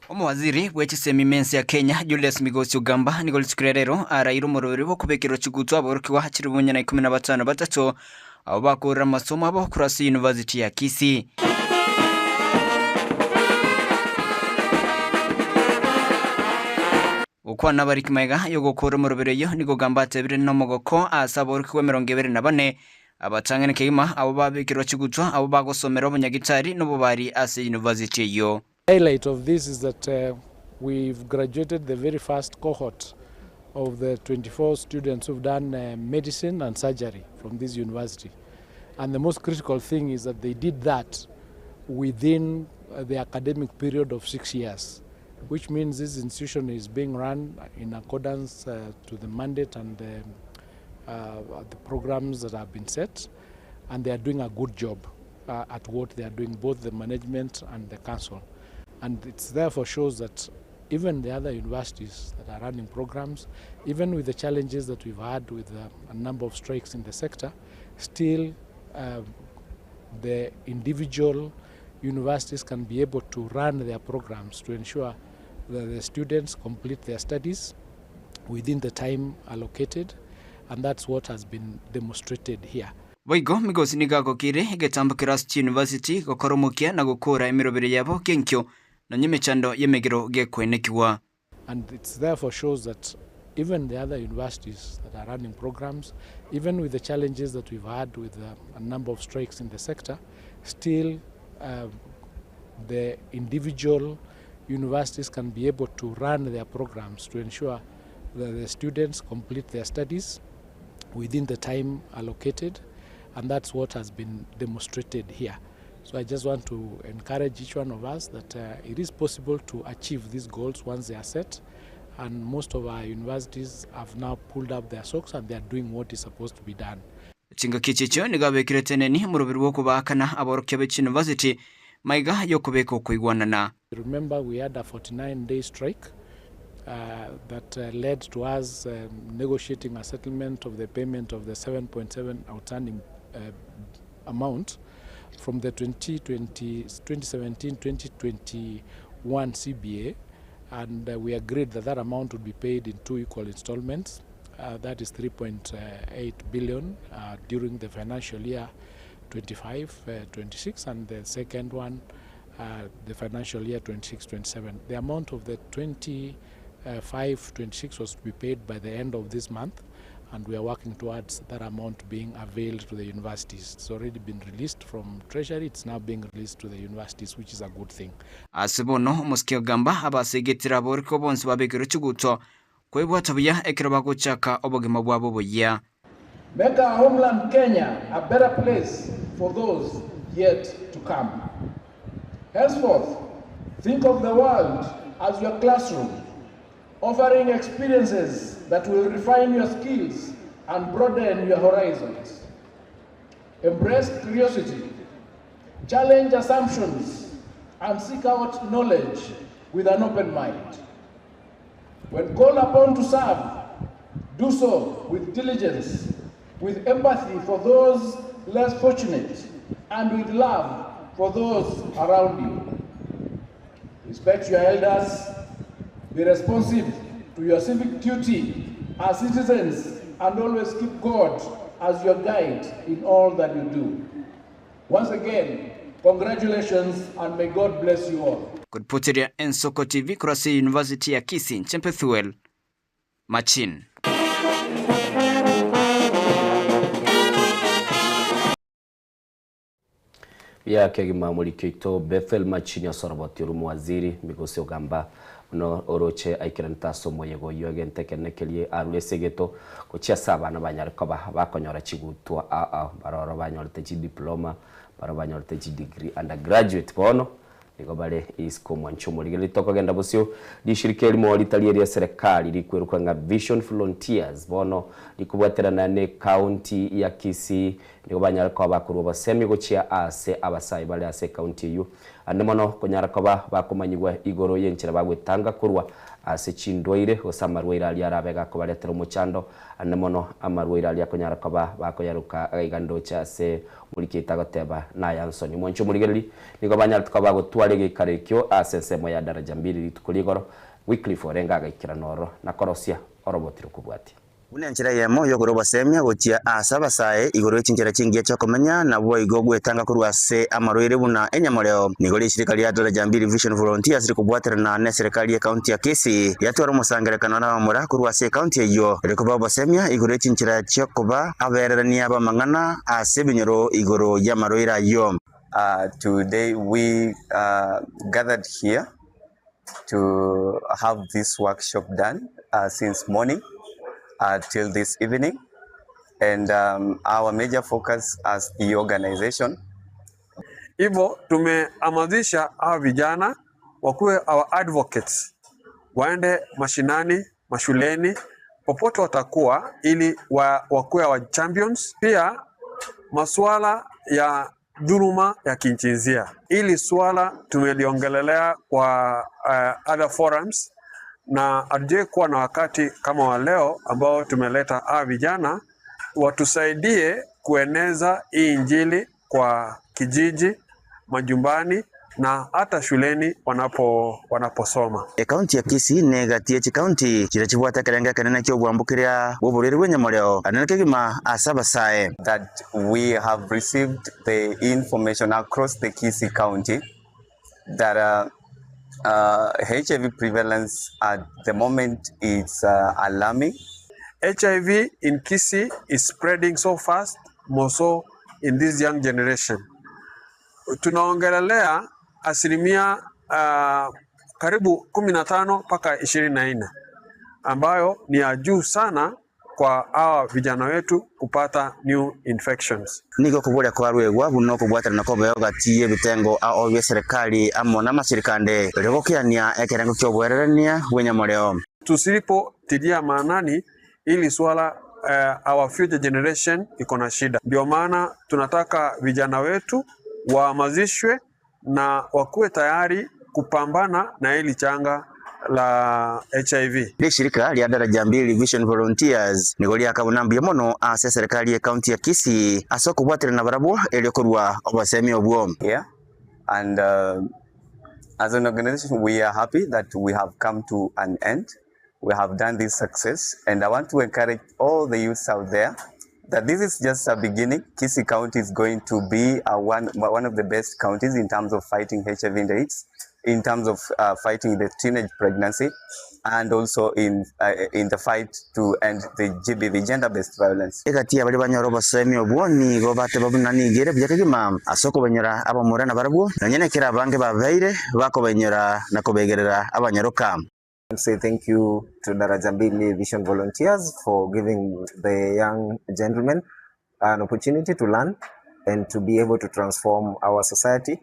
[SPEAKER 8] Omowaziri bwe chisemi mense ya Kenya Julius Migosi Ogamba nigo rituko ria rero araire omoroberi bw'okobekerwa chigutwa aborokigwa chilifu mia na ikomi na batano batato Abwo bakoorire amasomo abo korwa ase University ya Kisii. Gokwana abariki magega y'ogokoora omoroberi oyio nigo Gamba atebire nomogoko ase aborokigwa 24 abatang'ani kegima abwo babekerwa chigutwa abwo bagosomera obonyagitari nobobari ase university eyio.
[SPEAKER 9] Highlight of this is that we've graduated the very first cohort of the 24 students who've done medicine and surgery from this university. And the most critical thing is that they did that within the academic period of 6 years, which means this institution is being run in accordance to the mandate and the programs that have been set, and they are doing a good job at what they are doing, both the management and the council. And it therefore shows that even the other universities that are running programs, even with the challenges that we've had with a number of strikes in the sector, still the individual universities can be able to run their programs to ensure that the students complete their studies within the time allocated, and that's what has been demonstrated here.
[SPEAKER 8] Boigo Migosi nigo agokiire egetambo keria ase chiyunivasiti gokora omokia na gokoora emeroberi yabo genkio nonya emechando y'emegiro gekoenekigwa.
[SPEAKER 9] And it therefore shows that even the other universities that are running programs, even with the challenges that we've had with a number of strikes in the sector, still the individual universities can be able to run their programs to ensure that the students complete their studies within the time allocated, and that's what has been demonstrated here. So I just want to encourage each one of us that it is possible to achieve these goals once they are set, and most of our universities have now pulled up their socks and they are doing what is supposed to be done.
[SPEAKER 8] Chingaki echi echio nigo abekire teneni omoroberi bw'okobaakana aborokia be chiyunivasiti maiga y'okobeka okoigwanana.
[SPEAKER 9] Remember we had a 49 day strike that led to us negotiating a settlement of the payment of the 7.7 outstanding amount from the 2017-2021 CBA, and we agreed that that amount would be paid in two equal installments. That is 3.8 billion during the financial year 25-26, and the second one the financial year 26-27. The amount of the 25-26 was to be paid by the end of this month, and we are working towards that amount being availed to the universities. It's already been released from Treasury, it's now being released to the universities, which is a good thing.
[SPEAKER 8] Ase bono omosike ogamba abasegetire aborokigwa bonsi babekerwe chiguto kwebwata buya ekero bagochaka obogima bwabo oboyia.
[SPEAKER 9] Make our homeland Kenya a better place for those yet to come. Henceforth, think of the world as your classroom, offering experiences that will refine your skills and broaden your horizons. Embrace curiosity, challenge assumptions, and seek out knowledge with an open mind. When called upon to serve, do so with diligence, with empathy for those less fortunate, and with love for those around you. Respect your elders, be responsive to your civic duty as citizens, and always keep God as your guide in all that you do. Once again, congratulations and may God bless you all.
[SPEAKER 8] Koripoteria Ensoko TV korwa ase University ya Kisii, inche Pethuel Machin.
[SPEAKER 4] Buya kegima omoriki oito Bethel Machini osoroboti orwe Mowaziri Migosi Ogamba buna oroche aikeranete ase omoyega oyio egento ekenene keria arure ase egeto gochia ase abana banyare koba bakonyora chigutwa ao ao baroro banyorete chidiploma barobwo banyorete chidegree undergraduate bono Nigo bare isiko omwancho omorigereria tokogenda bosio rishirika erimo ritari eria eserekari rikwerokwa ng'a Vision Frontiers bono rikobwaterana ne county ya Kisii nigo banyare koba bakorwa obosemi gochia ase abasae bare ase ecounty eyio ande mono konyara koba bakomanyigwa igoro yenchera bagwetanga korwa ase chindwaire gose amarwaire aria arabe gakobaretera omochando ande mono amarwaire aria akonyara koba bakoyaruka agaiga ndoche ase Omorikete agoteba, Naya nsoni. Mwanche omorigereria, nigo banyarete koba bagotwara egeikaro ekio ase ensemo ya daraja mbili rituko rigoro, Wycliffe orenge agaikerana ororo na korosia oroboti rokobwatia.
[SPEAKER 10] Buna enchera eyemo y'okorua obosemia gochia ase abasae igoro ye chinchera chingiya chi'okomenya, naboigo gwetanga korwa ase amarwaire buna enyamoreo. Nigo rishirika ria Daraja Mbili Vision Volunteers rikobwaterana neserikari y'ecounty ya Kisii riatwara omosangererekano nabamura korwa ase ecounty eyio rikoba obosemia igoro ye chinchera chiokoba abererania b'amang'ana ase ebinyoro igoro y'amarwaire ayio.
[SPEAKER 11] Today we gathered here to have this workshop done since morning till this evening and our major focus as the organization.
[SPEAKER 12] Hivyo tumehamasisha hawa vijana wakuwe our advocates, waende mashinani, mashuleni, popote watakuwa ili wa, wakuwe our champions. Pia masuala ya dhuluma ya kijinsia, hili swala tumeliongelelea kwa other forums na hatujai kuwa na wakati kama wa leo ambao tumeleta hawa vijana watusaidie kueneza hii injili kwa kijiji, majumbani na hata shuleni wanapo wanaposoma.
[SPEAKER 10] Ekaunti ya Kisii negati ye chikaunti chiria chibwate ekerengo ekenene ki'obwambokeria bw'oborwaire bw'enyamoreo anene kegima ase abasae.
[SPEAKER 11] That we have received the information across the Kisii County that HIV prevalence at the moment is alarming.
[SPEAKER 12] HIV in Kisii is spreading so fast, more so in this young generation. Tunaongelelea asilimia karibu 15 mpaka 24 ambayo ni ya juu sana kwa hawa vijana wetu kupata new infections.
[SPEAKER 10] Nigo okoboria kwarwegwa buna okobwaterana kobeo gati y'ebitengo ao bi'eserekari amo namashirika ande, erio gokiania ekerengo ki'oboererania bw'enyamoreo.
[SPEAKER 12] Tusipotilia maanani hili swala our future generation iko na shida. Ndio maana tunataka vijana wetu wahamasishwe na wakuwe tayari kupambana na hili changa la HIV.
[SPEAKER 10] Rishirika ria Daraja Mbili Vision Volunteers nigo riakabuna mbuya mono ase eserekari y'ecounty ya Kisii ase okobwaterana barabwo erio korua obosemi obwo.
[SPEAKER 11] Here and as an organization we are happy that we have come to an end we have done this success and I want to encourage all the youths out there that this is just a beginning. Kisii County is going to be a one, one of the best counties in terms of fighting HIV and AIDS, in terms of fighting the teenage pregnancy, and also in, in the fight to end the GBV, gender-based violence.
[SPEAKER 10] Egati ya baria banyora obosemi obwo nigo bateba buna nigo ere buya kegima ase okobainyora abamura nabarabwo, nonya nekero abange babeire bakobainyora na kobegerera abanyaroka.
[SPEAKER 13] Say thank you to Daraja Mbili Vision Volunteers for giving the young gentlemen an opportunity to learn and to be able to transform our society.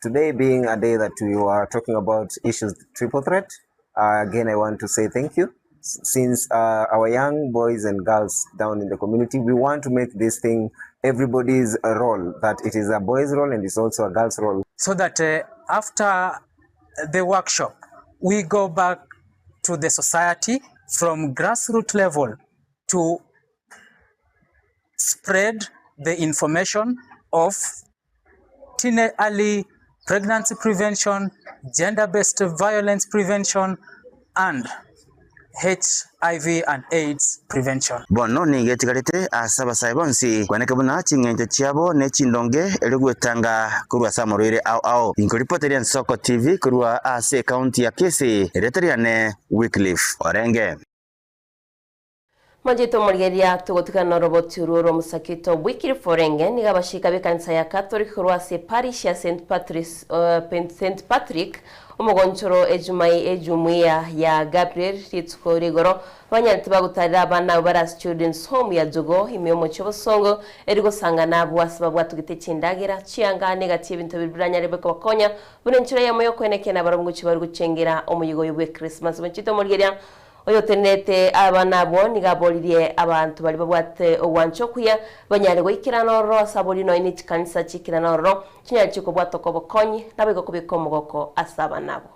[SPEAKER 13] Today being a day that we were talking about issues triple threat, again I want to say thank you. Since our young boys and girls down in the community, we want to make this thing everybody's role, that it is a boy's role and it's also a girl's role.
[SPEAKER 14] So that after the workshop, we go back to the society from grassroots level to spread the information of teenage early pregnancy prevention, gender-based violence prevention, and HIV and AIDS prevention.
[SPEAKER 10] Bono nigo etigarete ase abasae bonsi kweneka buna ching'encho chiabo ne chindonge erio gwetanga korwa ase amarwaire ao ao. Inkoripoteria Ensoko TV korwa ase ecounty ya Kisii, erieta riane Wycliffe Orenge.
[SPEAKER 5] Mwanchete omorigereria togotigana noroboti orwo rw'omosake oito Wycliffe Orenge nigo abashirika b'ekanisa ya Catholic korwa ase eparish ya St Patrice St Patrick omogonchoro ejumai ejumuiya ya Gabriel rituko rigoro banyarete bagotarera abana abwo bare ase Children's Home ya Jogoo ime y'omochie obosongo eri gosangana abwo ase babwatogete chindagera chianga na egati y'ebinto biria biranyare kobakonya buna enchera eyemo y'okoenekia nabarabwo ngochia bare gochengera omoyega oyo bw'Ekrismasi. Mwanchete omorigereria Oyotenenerete abana abwo nigo aboririe abanto baria babwate ogwancha okuya banyare goikerana ororo ase abori nonya ne chikanisa chiikerane ororo, chinyare chikobwatoka obokonyi, naboigo kobeka omogoko ase abana abwo.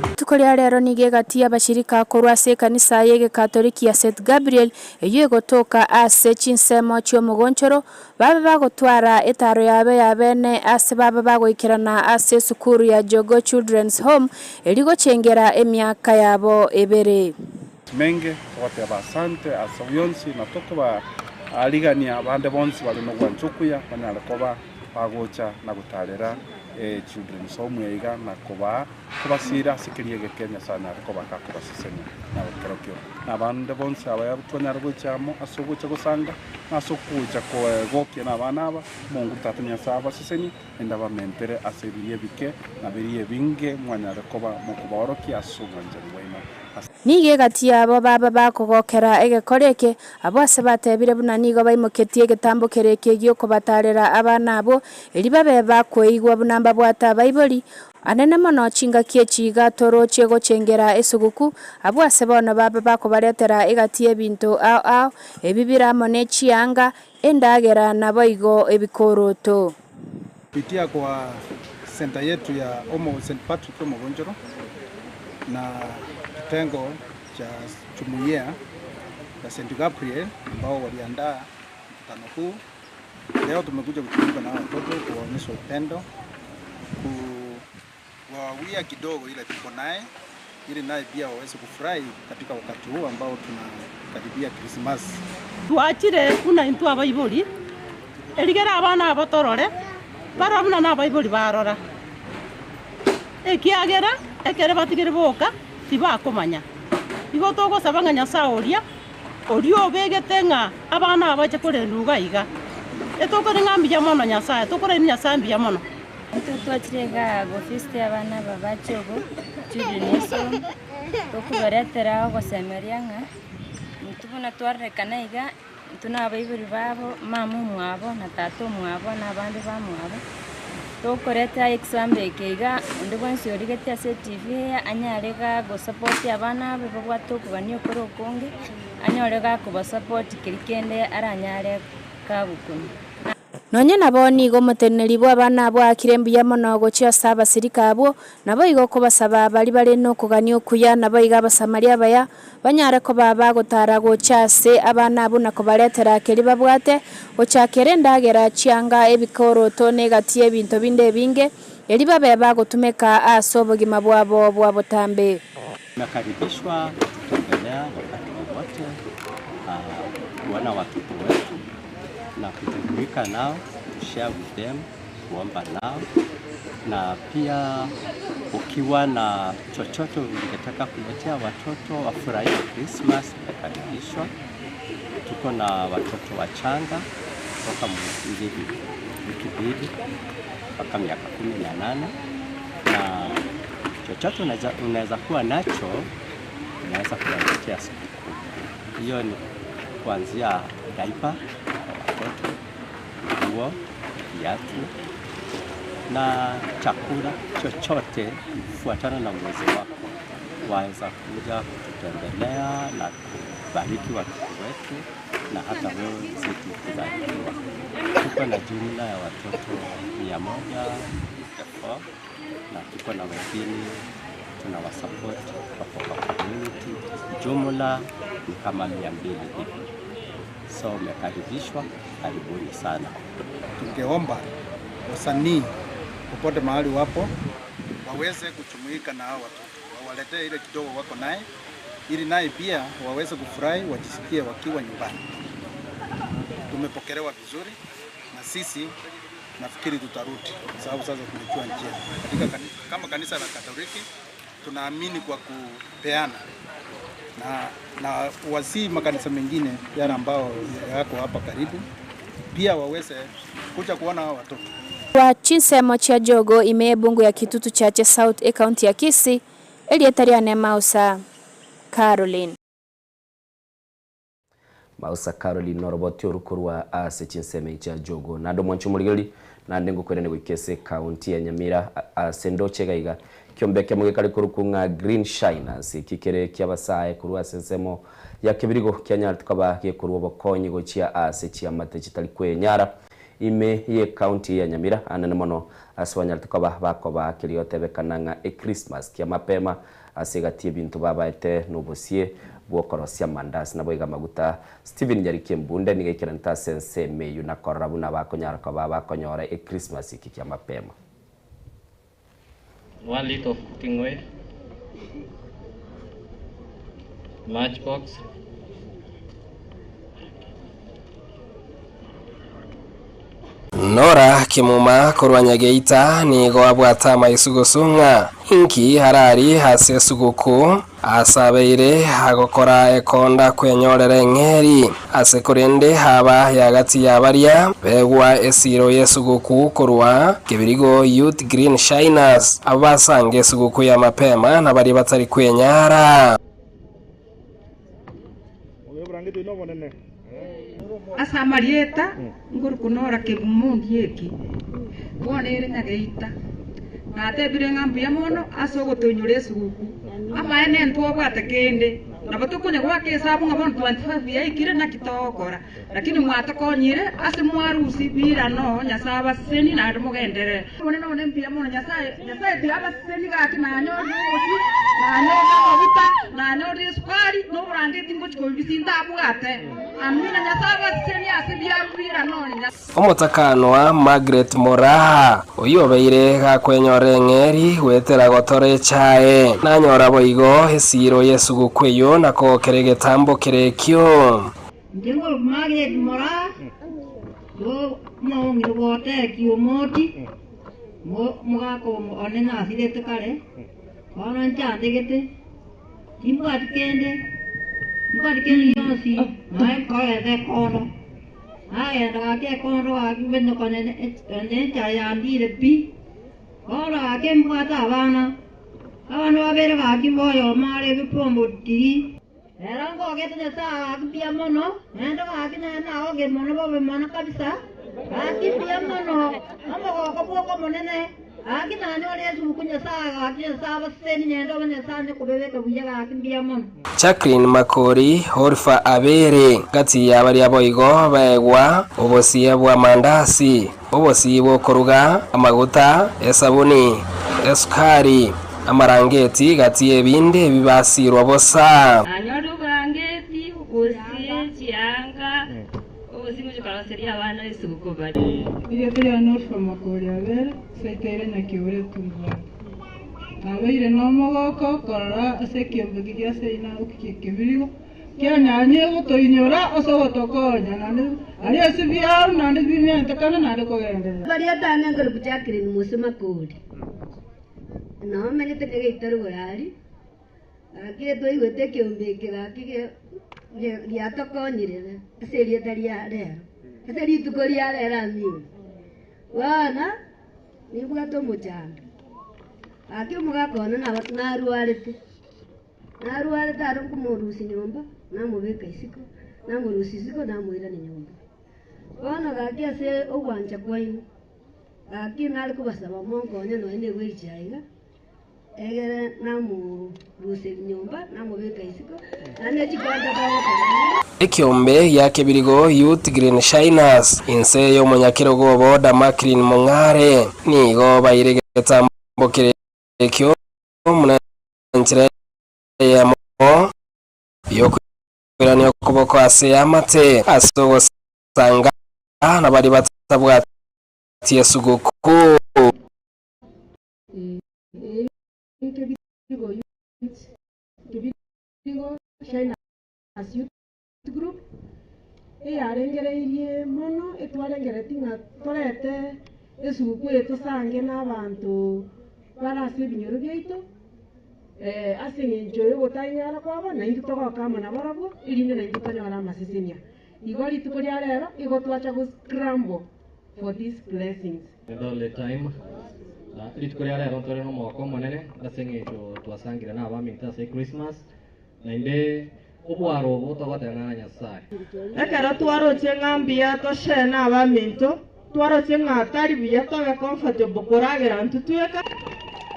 [SPEAKER 15] Rituko ria rero nigo egati y'abashirika korwa ase ekanisa y'egekatoliki ya St Gabriel eyio egotoka ase chinsemo chi'omogonchoro Babe bagotwara etaaro yabe ya bene ase babe bagoikerana ase esukuru ya Jogoo Children's Home erio gochengera emiaka yabo ebere.
[SPEAKER 16] Menge, togoteba asante ase bionsi na tokobaarigania abande bonsi bare nogwancha okuya banyare koba bagocha na gotarera Children's Home iga na kobaa kobasiira ase keria egeke Nyasae anyare koba gakobasesenia na kerokio. Na abande bonsi abaya twanyare gocha amo ase ogocha gosanga, na ase ogocha koegokia nabana aba, Mungu Tata Nyasae abasesenie, naende abamentere ase ebiria ebike na biria ebinge mwanyare koba mokobaorokia ase obwanchani bwaino. Ase.
[SPEAKER 15] Nigo egati yabo baba bakogokera egekora eke, abwo ase batebire buna nigo baimoketie egetambo kere eke gi'okobatarera abana abwo, erio babe bakoigwa buna mbabwate abaibori, Anene mono chingaki echi iga torochie gochengera esuguku, abwo ase bono babe bakobaretera egati y'ebinto ao ao, ebi bire amo ne chianga, endagera, naboigo ebikoroto.
[SPEAKER 17] Kupitia kwa center yetu ya Omo St Patrick Omogonchoro na kitengo cha jumuiya ya St Gabriel ambao waliandaa mkutano huu. Leo tumekuja kujumuika na hawa watoto kuwaonyesha upendo, kuwawia kidogo ile tuko naye ili naye pia waweze kufurahi katika wakati huu ambao tunakaribia Krismasi.
[SPEAKER 18] Twachire buna intwe abaibori, erigere abana aba torore, barore buna nabaibori barora, ekiagera ekere batigire boka tibakomanya. Igo togosaba ng'a Nyasae oria Oria obegete ng'a abana aba bache korendwa iga iga. Etokore ng'a mbuya mono Nyasae, tokoraini Nyasae mbuya mono.
[SPEAKER 19] Intwe twachire igaa gofisiti abana aba ba Chogo Children's Home, tokobaretera ogosemeria ng'a intwe buna twarorekana iga, intwe na abaibori babo, mama omwabo na tata omwabo na abande bamwabo, Tokoreta example eke iga, onde bwensi origetie ase etv eye anyare iga gosupport abana abe babwate okogania okore okonge, anyore iga akobasupport keri kende aranyare kagokunia.
[SPEAKER 15] Nonye nabo nigo omoteneneri bw'abana abwo aakire mbuya mono gochia ase abasirika abwo, naboigo okobasaba baria bare nokogania okuya, naboigo Abasamaria abaya, Banyare koba bagotara gocha ase abana abwo na kobaretera keria babwate, gochakera endagera, chianga, ebikoroto, na egati y'ebinto binde ebinge, erio babe bagotumeka ase obogima bwabo bwa botambe.
[SPEAKER 20] Mmekaribishwa kututembelea wakati wowote, kuona watoto wetu na kujumuika nao, to share with them, kuomba nao na pia ukiwa na chochote ungetaka kuletea watoto wafurahie Christmas, umekaribishwa. Tuko na watoto wachanga kutoka wiki mbili mpaka miaka 18 na chochote unaweza kuwa nacho unaweza kuwaletea sikukuu. Hiyo ni kuanzia diaper kwa watoto, nguo, viatu na chakula chochote kufuatana na uwezo wako. Waweza kuja kututembelea na kubariki watoto wetu na hata wewe uzidi kubarikiwa. Tuko na jumla ya watoto 154 na tuko na wengine tunawasupport wako kwa community. Jumla ni kama 200 hivi. So umekaribishwa, karibuni sana.
[SPEAKER 17] Tungeomba wasanii popote mahali wapo waweze kujumuika na hao watoto, wawaletee ile kidogo wako naye, ili naye pia waweze kufurahi, wajisikie wakiwa nyumbani. Tumepokelewa vizuri na sisi nafikiri tutarudi, sababu sasa tumejua njia. Katika kama kanisa la Katoliki Tunaamini kwa kupeana na, na wasii makanisa mengine yale ambao yako hapa karibu pia waweze kuja kuona hawa watoto.
[SPEAKER 15] Korwa chinsemo chia Jogo ime ebungo ya Kitutu Chache South ecounty ya Kisii, erieta riane Mausa Caroline.
[SPEAKER 4] Mausa Caroline noroboti oru korwa ase chinsemo chia Jogo. Naende omwanchi omorigereria naende ngokwerania goika ase ekaunti ya Nyamira ase ndoche iga iga Ekiombe ekemo gekare korokwa ng'a Green Shiners, eki kere eki'abasae korwa ase ensemo ya kebirigo kianyarete koba gekorwa obokonyi gochia ase chiamate chitari kwenyara ime y'ecounty ya Nyamira anene mono ase banyarete koba bakoba keria gotebekana ng'a echristmas kia mapema ase egati y'ebinto babaete nobosie bw'okorosia amandasi naboigo amaguta. Stephen Nyariki Embunde nigo aikeranete ase ensemo eyio na korora buna bakonyara koba bakonyora echristmas eke kia mapema.
[SPEAKER 21] 1 litre of cooking oil, matchbox,
[SPEAKER 6] Nora Kimuma korwa Nyageita nigo abwate amaiso gosung'a inki harari ase esuguku Asabeire agokora ekonda kwenyorera eng'eri, ase korende aba yagati ya baria begwa esiro y'esuguku korwa Kebirigo Youth Green Shiners, abwo basange esuguku ya mapema na baria batari kwenyara.
[SPEAKER 22] Ase amarieta nkorokwa Nora Kebumo Ondieki, bono ere Nyageita. Natebire ng'a mbuya mono ase ogotoinyora esuguku. Amaene ntwabwate kende, nabo tokonya goaka esabu ng'a bono 25 yaikire naki togokora. Lakini mwatokonyire ase mwarusia birano Nyasae abasesenie naende mogenderere. Omonene one mbuya mono Nyasae, Nyasae tiga abasesenie gaki nanyorire obosie, nanyorire amaguta, nanyorire esukari, na oborangeti ngochia kobibisia ntabwate. Amina Nyasae abasesenie ase biaru birano one.
[SPEAKER 6] Omotakanwa Margaret Moraa, oyio obeire gakwenyora eng'eri goetera gotora echae, nanyora boigo esiiro y'esuguku eyio na kogokera egetambo kere ekio.
[SPEAKER 23] Inche nkorokwa Margaret Moraa, omong'ina bw'Oteki Omoti, omogaka one nasirete kare, bono nchandegete, timbwati kende, timbwati kende gionsi, nonya nkogenda ekondo. Nagenda gaki ekondo gaki bwenye konya enchara yandire pi. Bono gaki mbwate abana, abana babere gaki oyomo are ebipombo tiri. Ero ngogete Nyasae gaki mbuya mono, naende gaki nagokire mono bobe mono kabisa, gaki mbuya mono, omogoko bwoka omonene, gaki nanyore esuguku Nyasae gaki Nyasae abasesenie naende obe Nyasae onye kobebeka buya gaki mbuya mono.
[SPEAKER 6] Jacqueline Makori, Orpha Abere, gati ya baria boigo baegwa obosie bw'amandasi, obosie bw'okoruga, amaguta, esabuni, esukari, amarangeti, gati y'ebinde ebi basiirwa bosa.
[SPEAKER 24] Nanyore oborangeti, obosie, chianga, obosie ngochia koroseria abana esuguku barie.
[SPEAKER 25] Erieta riane Orpha Makori Abere, seito ere Nyakiore Etundubari. Nabeire nomogooko korora ase ekiombe keria seino gokikia ekebirigo kianyanyire gotoinyora ase ogotokonya, naende aria ase biaro naende bimentekane naende kogenderera.
[SPEAKER 26] Barieta ane nkorokwa Jacqueline Mose Makori, nao menyete Nyageita rogoro aria, gaki twaigwete ekiombe eke gaki giatokonyire ase erieta ria rero, ase rituko ria rero amina. Bono. Nimbwate omochando. Gaki omogaka one narwarete, narwarete aro nkomorusia nyomba, namobeka isiko, namorusia isiko namoirania nyomba. Bono gaki ase ogwancha kwaino, gaki nare kobasaba monkonye nonya na ewheelchair iga, egere namoruseria nyomba, namobeka isiko, naende chikonta togokora.
[SPEAKER 6] Ekiombe gia Kebirigo Youth Green Shiners inse y'omonyakerogo obo Macklin Mong'are nigo baire egetambo kere ekio buna enchera eyemo y'okoirania okoboko ase eamate ase ogosanga na baria batabwati esuguku.
[SPEAKER 25] Youth Group, eyarengereirie mono etwarengereretie ng'a torete esuguku eye tosange na abanto bare ase ebinyoro biaito.
[SPEAKER 1] Ase eng'encho y'ogotainyara kwabo, naintwe togoka amo nabarabwo, erinde naintwe tonyore amasesenia. Igo rituko ria rero igo twacha go scramble for these blessings.
[SPEAKER 21] All time. Na rituko ria rero ntore nomogoko omonene ase eng'encho twasangire na abaminto ase Christmas, naende obwaro obo togoteba ng'a Nyasaye.
[SPEAKER 2] Ekero twaroche ng'a mbuya toshare nabaminto, twaroche ng'a tari buya tobe comfortable koragera intwe tweka.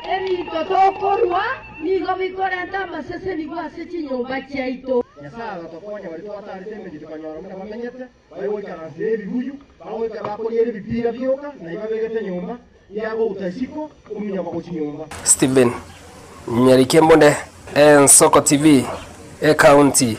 [SPEAKER 26] Ebinto tokorua nigo bikorenta amasesenigwa ase chinyomba chiaito.
[SPEAKER 3] Nyasae agatokonya baria twatarete emechie tokanyora buna bamenyete, baye goikaransera ebibuyu, bagoika bakoriera ebipira bioka, na ibabegete nyomba, yagouta isiko, ominyoka gochia nyomba.
[SPEAKER 6] Stephen Nyarikembunde, Ensoko TV, Ekaunti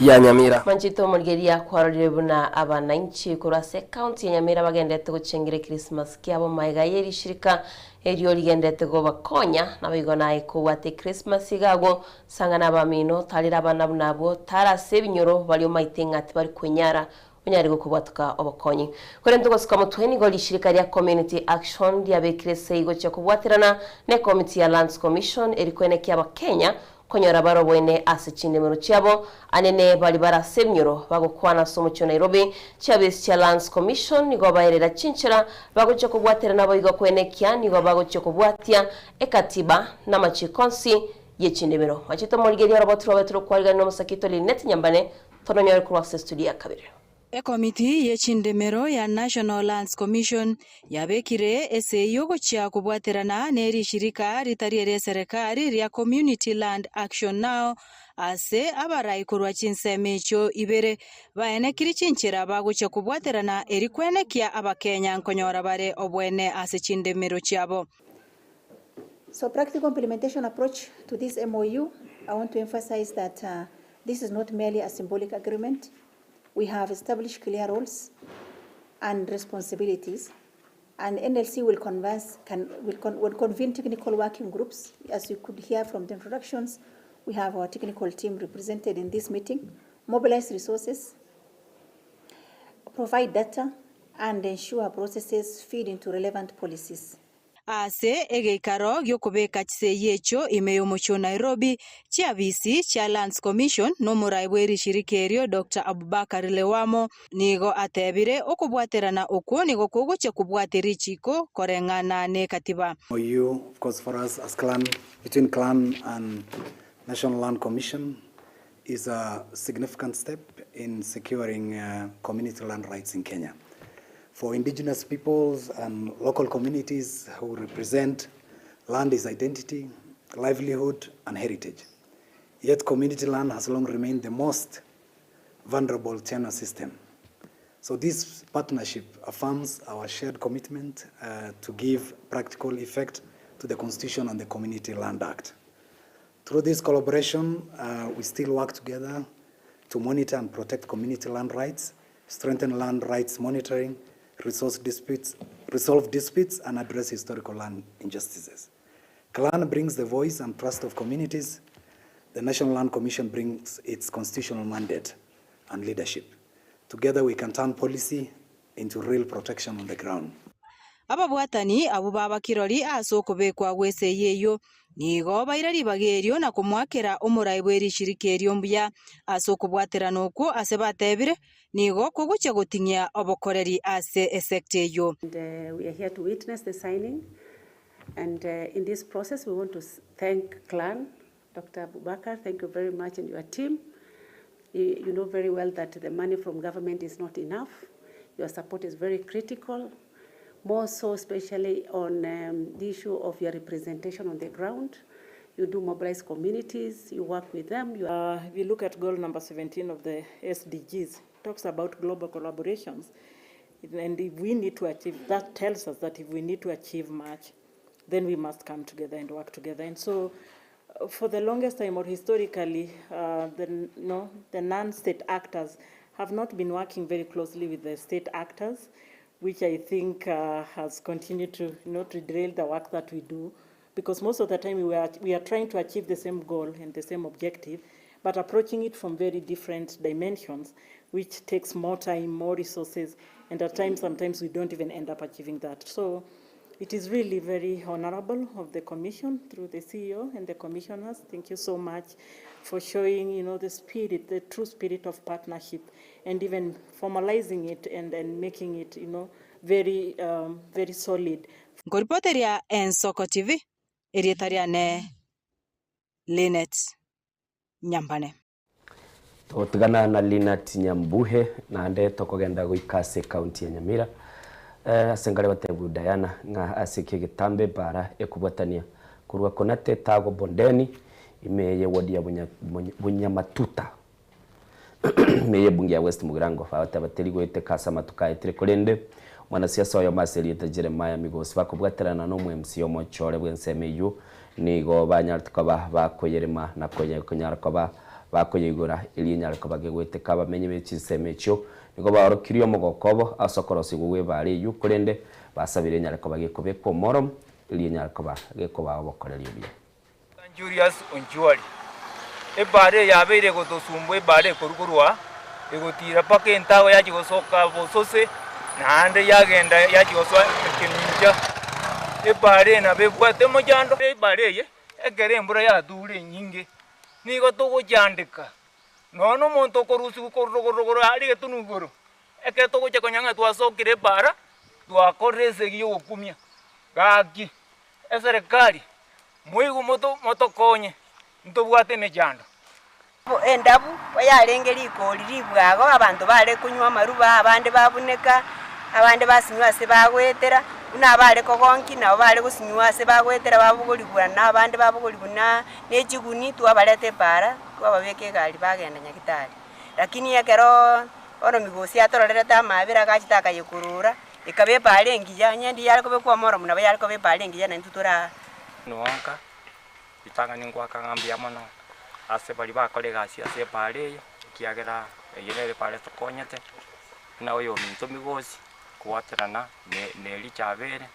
[SPEAKER 6] ya Nyamira.
[SPEAKER 5] Manchete omorigereria kwarorire buna abanainchi korwa ase ekaunti ya Nyamira bagenderete gochengera ekrismasi kiabo magega ye rishirika erio rigenderete gobakonya naboigo naye kobwate ekrismasi iga agwo sang'ana abamino tarera abana buna abwo tara ase ebinyoro baria omaete ng'a tibari kwenyara onyare gokobwatoka obokonyi. Korende gosika motwe nigo rishirika ria Community Action riabekire esegi gochia kobwaterana ne ekomiti ya Lands Commission eri koenekia abakenya konyora baroboine ase chindemero chiabo anene bari bare ase eminyoro bagokwana ase omochie o Nairobi. Chiabisi chia Lands Commission nigo baerera chinchera bagochia kobwaterana boigo koenekia nigo bagochia kobwatia ekatiba na amachiko onsi ye chindemero. Machete omorigereria oroboti rwabe torokwarigania nomosakito Lynette Nyambane Tononyore korwa ase estudio ya kabere.
[SPEAKER 7] Ekomiti ye chindemero ya National Lands Commission yabekire esegi ogochia kobwaterana ne rishirika ritari erie serikali ria Community Land Action Now ase abarai korwa chinsemo echio ibere baenekirie chinchera bagochia kobwaterana eri kwenekia abakenya nkonyora bare obwene ase chindemero chiabo.
[SPEAKER 8] So practical implementation approach to this MOU, I want to emphasize that uh, this is not merely a symbolic agreement. We have established clear roles and responsibilities, and NLC will, converse, can, will, con, will convene technical working groups. As you could hear from the introductions, we have our technical team represented in this meeting, mobilize resources, provide data, and ensure processes feed into relevant policies.
[SPEAKER 7] Ase egeikaro gi'okobeka chisegi echio ime y'omochie o Nairobi, chiabisi chia Lands Commission na omorai bwe rishirika erio Doctor Abubakar Lewamo nigo atebire okobwaterana okwo nigo kogochia kobwatia richiko koreng'ana nekatiba.
[SPEAKER 9] MOU of course for us as clan between clan and National Land Commission is a significant step in securing uh, community land rights in Kenya. For indigenous peoples and local communities who represent land is identity, livelihood, and heritage. Yet community land has long remained the most vulnerable tenure system. So this partnership affirms our shared commitment uh, to give practical effect to the Constitution and the Community Land Act. Through this collaboration, uh, we still work together to monitor and protect community land rights, strengthen land rights monitoring, resource disputes, resolve disputes, and address historical land injustices. CLAN brings the voice and trust of communities. The National Land Commission brings its constitutional mandate and leadership. Together we can turn policy into real protection on the ground.
[SPEAKER 7] Ababwatani abwo baba kirori ase okobekwa gw'esegi eyio, nigo baira ribaga erio na komoakera omorai bwe rishirika erio mbuya ase okobwaterana okwo ase batebire nigo kogochia goting'ia obokoreri ase esecta eyio.
[SPEAKER 27] And uh, we are here to witness the signing. And uh, in this process, we want to thank CLAN, Dr. Abubakar, thank you very much, and your team. You, you know very well that the money from government is not enough. Your support is very critical, more so especially on um, the issue of your representation on the ground. You do mobilize communities, you work with them. You
[SPEAKER 28] uh, if you look at goal number 17 of the SDGs, it talks about global collaborations. And if we need to achieve, that tells us that if we need to achieve much, then we must come together and work together. And so uh, for the longest time, or historically, uh, the, no, the non-state actors have not been working very closely with the state actors, which I think uh, has continued to you know, to derail the work that we do, because most of the time we are, we are trying to achieve the same goal and the same objective, but approaching it from very different dimensions, which takes more time, more resources, and at times, sometimes we don't even end up achieving that. So It is really very honorable of the Commission through the CEO and the commissioners. Thank you so much for showing, you know, the spirit, the true spirit of partnership and even formalizing it and, and making it, you know, very, um, very solid.
[SPEAKER 7] Nkoripoteria Ensoko TV, erieta riane Linet Nyambane.
[SPEAKER 4] Togotigana na Linet Nyambuhe naende tokogenda goika ase ekaunti ya Nyamira ase nkare gotebwa Diana ng'a ase eke egetambe ebara ekobwatania korwa Konate Tago Bondeni ime ye ward ya Bunyamatuta ime ye ebunge ya West Mugirango bagoteba teri goeteka ase amatuko aetire korende Mwanasiasa oyomo ase erieta Jeremiah Migosi bakobwaterana n'omo-MC omochore bw'ensemo eyio nigo banyarete koba bakoyerema na konyara koba bakoyeigora erio enyare koba gegoeteka abamenyi be chinsemo echio nigo baorokirie omogoko obo ase okorosigwa gw'ebaare eyio korende basabire enyare koba gekobekwa omoro erio enyare koba gekobaa obokoreri obuya.
[SPEAKER 10] Julius Onchwari, Ebaara eye yabeire egotosumbua ebaara ekorwa korwa egotiira mpaka entago yachia gosoka bosose, naende yagenda yachia gosoa ekemincha. Ebaara eye nabo ebwate omochando. Ebaara eye ekero embura yature enyinge nigo togochandeka, nonya na omonto okorusigwa korwa rogoro rogoro aria egetunu igoro, ekero togocha konya ng'a twasokire ebaara, twakorire esegi yogokumia. Gaki eserekari Moigwe motokonye, ntobwate emechando.
[SPEAKER 11] Endabu yarenge rikori ribwago, abanto bare konywa amaruba, abande babuneka, abande basinywa ase bagoetera, buna abare kogonki nabo bare gosinywa ase bagoetera babogorigwa na abande babogorigwa na ne chiguni twabareta epaara, twababeka egari bagenda nyagetari. Lakini ekeroo bono migosi atororerete amabera agachete akayekorora, ekaba epaara engiya, onye ndiyare kobekwa omoromo nabo yare koba epaara engiya naintwe toraa.
[SPEAKER 12] Nonka ritang'ani ngoaka ng'a mbuya mono ase baria bakora egasi ase epaara eye, ekiagera eye nere epaara etokonyete, buna oyominto Migosi, kobwaterana ne na Elichabere,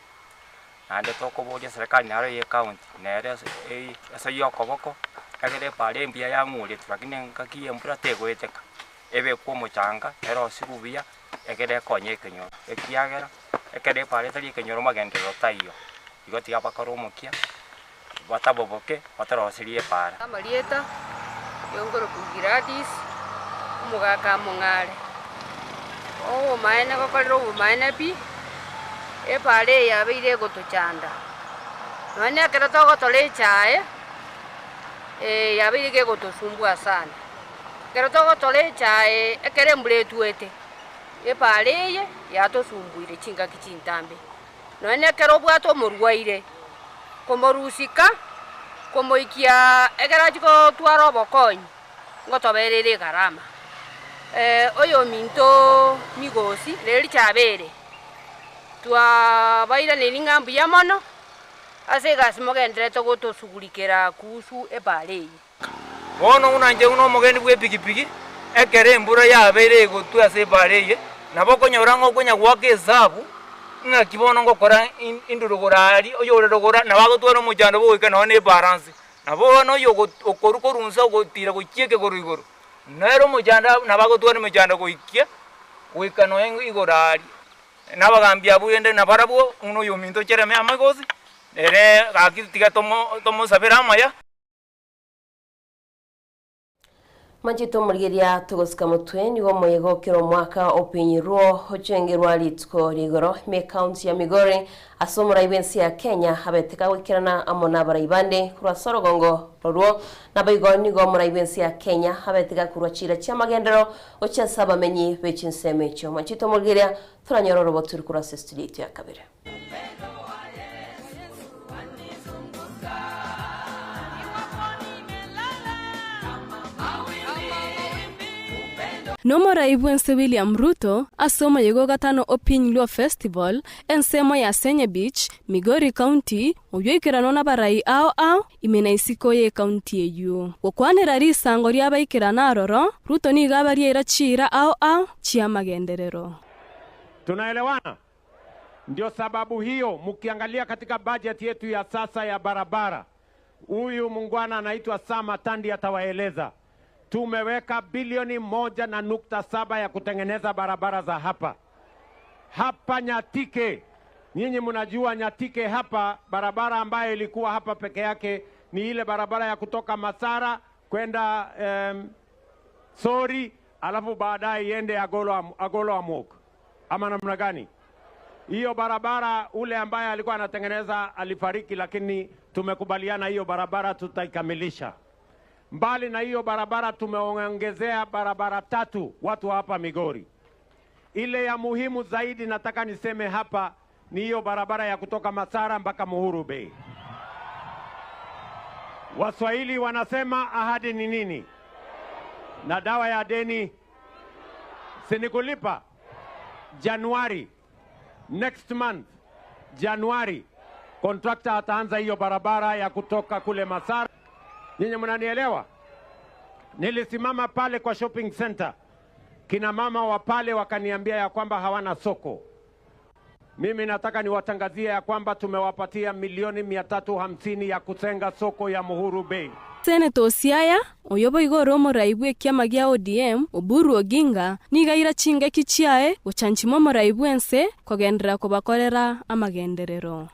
[SPEAKER 12] naende tokoboria eserekari naro eye ecounty, nere ase ei ase ya okoboko, ekere epaara embuya yang'uretwe lakini engaki ya embura tegoeteka, ebekwe omochanga, erosigwe buya, ekere ekonye ekenyoro, ekiagera ekero epaara etari ekenyoro magenderero taiyo. Igo tiga bakore omokia, bataboboke, bataroserie epaara.
[SPEAKER 13] Amarieta y'ongoroku Gladys, omogaka mong'are, obomaene gokorera obomaene pi, epaara eye yabeire egotochanda. Nonya na ekero togotora echae, yabeire iga egotosumbua sana. Ekero togotora echae ekero embura etwete, epaara eye yatosumbuire chingaki chintambe. Nonya nekero obwate omorwaire, komorusika, komoikia ekero achia gotwara obokonyi, ngotoberere ere egarama. Oyominto Migosi nere richabere, twabairaneiri ng'a mbuya mono, ase egasi mogendererete gotosugurikera kuhusu epaara eye.
[SPEAKER 10] Bono buna inche buna omogendi bw'epigipigi, ekero embura yabeire egotwa ase ebaara eye, nabo okonyora ng'a okonya goaka esabu, ng'aki bono ngokora indure rogoro aria, oyore rogoro nabo agotwara omochando bogoika nonye na ebaara nse. Nabo bono oyo okorwa korwa nse ogotira gochia ekegoro igoro, nere omochando nabo agotwara emechando goikia goika nonye igoro aria. Na abagambi abwo rende nabarabwo, buna oyominto Jeremia Amagosi, ere gaki tiga tomosabere amaya.
[SPEAKER 5] Manchete omorigeria togosika motwe nigo omoyega okera omwaka opinyirwo ochengerwa rituko rigoro ime ekaunti ya Migori ase omorai bw'ense ya Kenya abete kagoikerana amo nabarai bande korwa ase orogongo rorwo naboigo nigo omorai bw'ense ya Kenya abete gakorwa chiira chi'amagenderero gochia ase abamenyi be chinsemo echio. Manchete omorigeria toranyore oroboturi korwa ase estudio yaito ya kabere.
[SPEAKER 14] Nomorai bw'ense William Ruto ase omoyega o gatano o Piny Luo Festival ensemo ya Senye Beach, Migori County, oyio oikeranwa nabarai ao ao ime na isiko y'ecounty eyio. Gokwanera risango ri'abaikerana aroro, Ruto nigo abarieira chiira ao ao chi'amagenderero.
[SPEAKER 16] Tunaelewana? Ndio sababu hiyo mkiangalia katika budget yetu ya sasa ya barabara, huyu mungwana anaitwa Sam Atandi atawaeleza, tumeweka bilioni 1.7 ya kutengeneza barabara za hapa hapa Nyatike. Nyinyi mnajua Nyatike hapa, barabara ambayo ilikuwa hapa peke yake ni ile barabara ya kutoka Masara kwenda Sori, alafu baadaye iende Agolo, Agolo Amok, ama namna gani? Hiyo barabara ule ambaye alikuwa anatengeneza alifariki, lakini tumekubaliana hiyo barabara tutaikamilisha. Mbali na hiyo barabara tumeongezea barabara tatu watu hapa Migori. Ile ya muhimu zaidi nataka niseme hapa ni hiyo barabara ya kutoka Masara mpaka Muhuru Bay. Waswahili wanasema ahadi ni nini? Na dawa ya deni si ni kulipa. Januari next month, Januari contractor ataanza hiyo barabara ya kutoka kule Masara. Nyinyi mnanielewa? Nilisimama pale kwa shopping center, kina mama wa pale wakaniambia ya kwamba hawana soko. Mimi nataka niwatangazie ya kwamba tumewapatia milioni 350 ya kutenga soko ya Muhuru Bay.
[SPEAKER 14] Seneta Osiaya oyo boigo ore omorai bwa ekiama gia ODM Oburu Oginga nigo aira chingaki chiaye gochanchima omorai bwense kogenderera kobakorera amagenderero.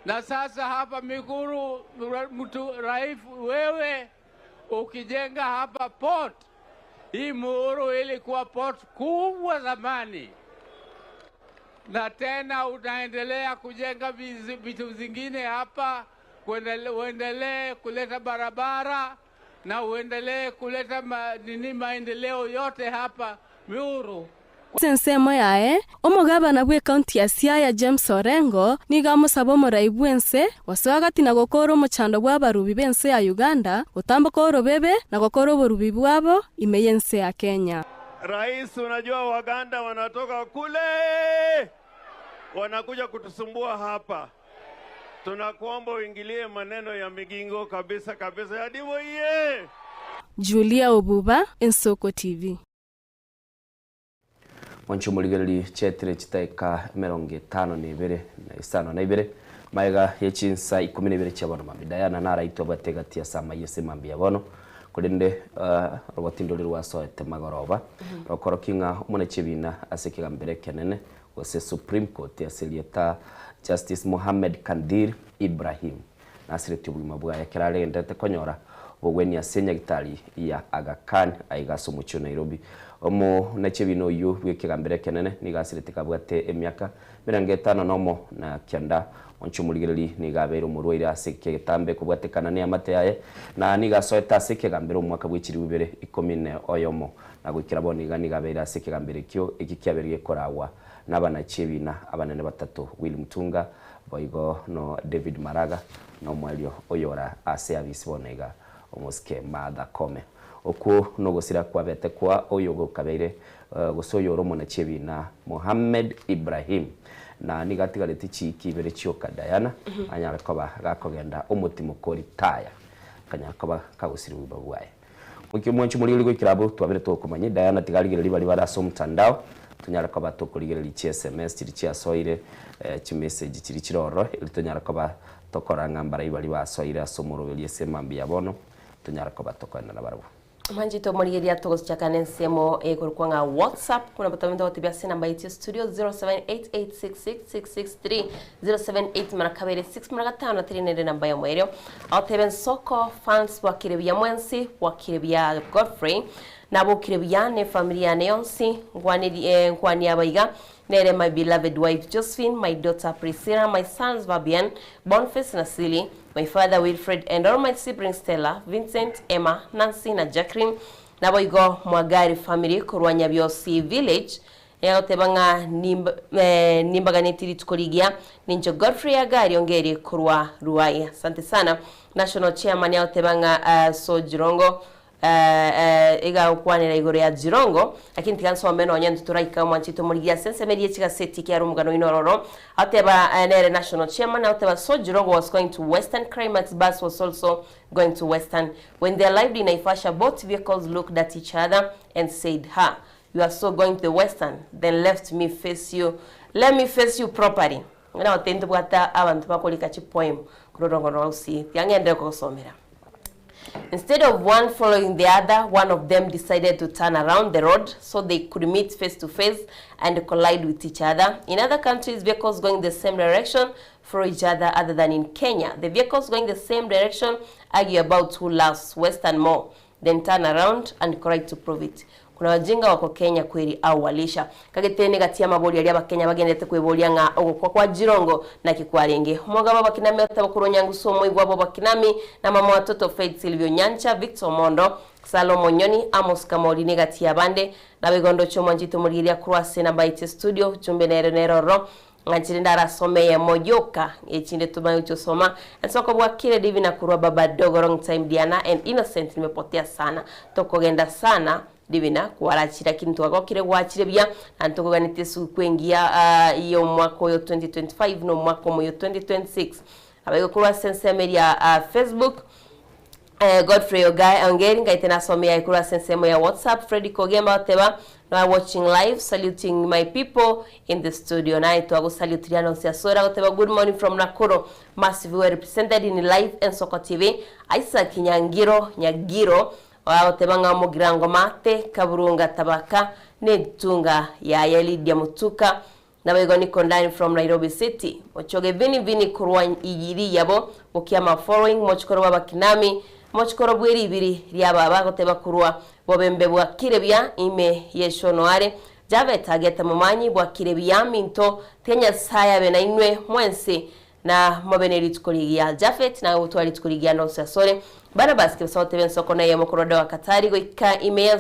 [SPEAKER 15] Na sasa hapa Miguru, mtu rais wewe ukijenga hapa port, hii Muhuru ilikuwa port kubwa zamani, na tena utaendelea kujenga vitu zingine hapa, uendelee kuleta barabara na uendelee kuleta nini maendeleo yote hapa Muhuru.
[SPEAKER 14] Ase ensemo yaye, omogabana bw'ecounty ya Siaya James Orengo nigo amosaba omorai bw'ense gosoa gati na gokora omochando bw'abarubi b'ense ya Uganda gotamboka orobebe na gokora oborubi bwabo ime y'ense ya Kenya.
[SPEAKER 17] Rais, unajua Waganda wanatoka kule wanakuja kutusumbua hapa. Tunakuomba uingilie maneno ya Migingo kabisa kabisa. Yadimo iye.
[SPEAKER 14] Julia Obuba, Ensoko TV.
[SPEAKER 4] Mwanche omorigereria chietire chidakika 52 na isano na ibere magega ye chinsa ikomi na ibere chia bono mambia. Diana naraitwe abwate egati ase amaiyo ase mambia ya bono korende rogotindo rori rwasoete magoroba rokorokia ng'a omone chiebina ase ekegambero ekenene gose Supreme Court ase erieta Justice Mohamed Kandir Ibrahim nasiretie obogima bwaye ekero aregenderete konyora Obogwenia ase nyagitari ya Aga Khan aiga ase omochie o Nairobi. Omonachebina oyio bw'ekegambero ekenene nigo asirete kabwate emiaka 59. Monche omorigereri nigo abeire omorwaire ase ekegetambe kobwatekana neamate yaye na nigo asoete ase ekegambero omwaka bwe chilifu ibere ikomi ne oyomo na goikera bono iga nigo abeire ase ekegambero ekio eki kiabeire gekoragwa nabanachebina abanene batato Willy Mutunga Boigo no David Maraga na omoerio oyora ase abisi bono iga omosike Martha Koome. Okwo nogosira kwabete kwa oyogokabeire gose oyore omonachi ebina Mohammed Ibrahim na nigo atigareti chiiki ibere chioka Diana anyare koba gakogenda omotimoko ritaya akanyara koba kagosira obogima bwaye. Goika omwancho omorigereria goikera abwo twabere tokomanya Diana tiga arigereria baria bare ase omotandao tonyare koba tokorigereria chi sms chiria chiasoire chimessage chiria chire ororo erio tonyare koba tokora ng'a mbarai baria basoire ase omoroberio ase mambia ya bono tonyare koba tokoenda nabarabwo.
[SPEAKER 5] Mwanchete omorigereria togochaka nensemo ekorokwa ng'a WhatsApp buna botambe togotebia ase enamba yaito ya studio 0788666663 078 mara kabere 6 mara gatano na teri nere enamba ya omoerio. Agoteba ensoko fans bwakire buya mwensi bwakire buya Godfrey nabokire buya ne efamiri yane yonsi nkwaneri nkwanie abaiga nere my beloved wife Josephine my daughter Priscilla my sons Fabian Bonface na Silly My father Wilfred and all my siblings Stella, Vincent, Emma, Nancy na Jacqueline naboigo Mwagari family korwa Nyabiosi village egoteba ng'a nimbaganeti rituko rigiya ninche Godfrey Agari Ongeri korwa Ruai. Asante sana National Chairman agoteba ng'a so Jirongo Iga agokwanera igoro ya Jirongo, lakini tiga nsome nonya intwe toraika omwanchete omorigia ase ensemo eria chigaseti ekiagera omogano oino ororo. Agoteba nere national chairman, agoteba so Jirongo was going to Western, Climax bus was also going to Western. When they arrived in Naivasha, both vehicles looked at each other and said, ha, you are so going to the Western, then left me face you, let me face you properly. Buna goteba ntobwate abanto bakorika chipoem korwa orongo rwa Gusii, tiga ng'enderere kogosomera. Instead of one following the other, one of them decided to turn around the road so they could meet face to face and collide with each other. In other countries, vehicles going the same direction follow each other other than in Kenya. The vehicles going the same direction argue about who loves Western more, then turn around and correct to prove it. Kuna wajinga wako Kenya kweri au walisha. Kagetene gati amabori aria abakenya bagendete kweboria ng'a ogokwa kwa Jirongo naki kwarenge. Omogaba bakinami oteba korwa Nyangusu omoigwa bo bakinami na mama watoto Faith Silvio Nyancha, Victor Omondo, Salomo Nyoni, Amos Kamori ne gati y'abande. Naboigo ndoche omwanchete omorigereria korwa ase enamba yaito studio, ujumbe nere nere ororo. Ng'anchire ndarasome eyemo yoka, echinde tomanye gochia gosoma. Ensoko bwakire Divina korwa baba dogo long time Diana and Innocent nimepotea sana. Tokogenda sana Divina kwarachire lakini twagokire gwachire buya na ntokoganetie esuguku engiya y'omwaka oyo 2025 na omwaka omoyo 2026. Abaigo korwa ase ensemo eria Facebook. Godfrey Ogae Ongeri ngaite nasome yaye korwa ase ensemo ya WhatsApp. Freddy Kogemba oteba no watching live saluting my people in the studio. Naye twagosalutirie ande onsi ase ore agoteba good morning from Nakuru massive well represented in live Ensoko TV. Isaac Nyangiro Nyagiro agoteba ng'a omogirango mate kaburunga tabaka netunga yaye Lydia Mutuka Naboigo niko ndani from Nairobi city. Mochoge vini vini korwa iyiri yabo gokiama following mochikoro bw'abakinami mochikoro bwe ribiri ria baba goteba korwa bobembe bwa kirebia ime yeshono are Javet agete momanyi bwa kirebia minto tiga Nyasaye abe nainwe mwensi na mobe ne rituko rigiya Jafet naye gotwara rituko rigiya nonsi asore Barnabas kebisa goteba ensoko neyemo korwa Doha Katari goika ime ya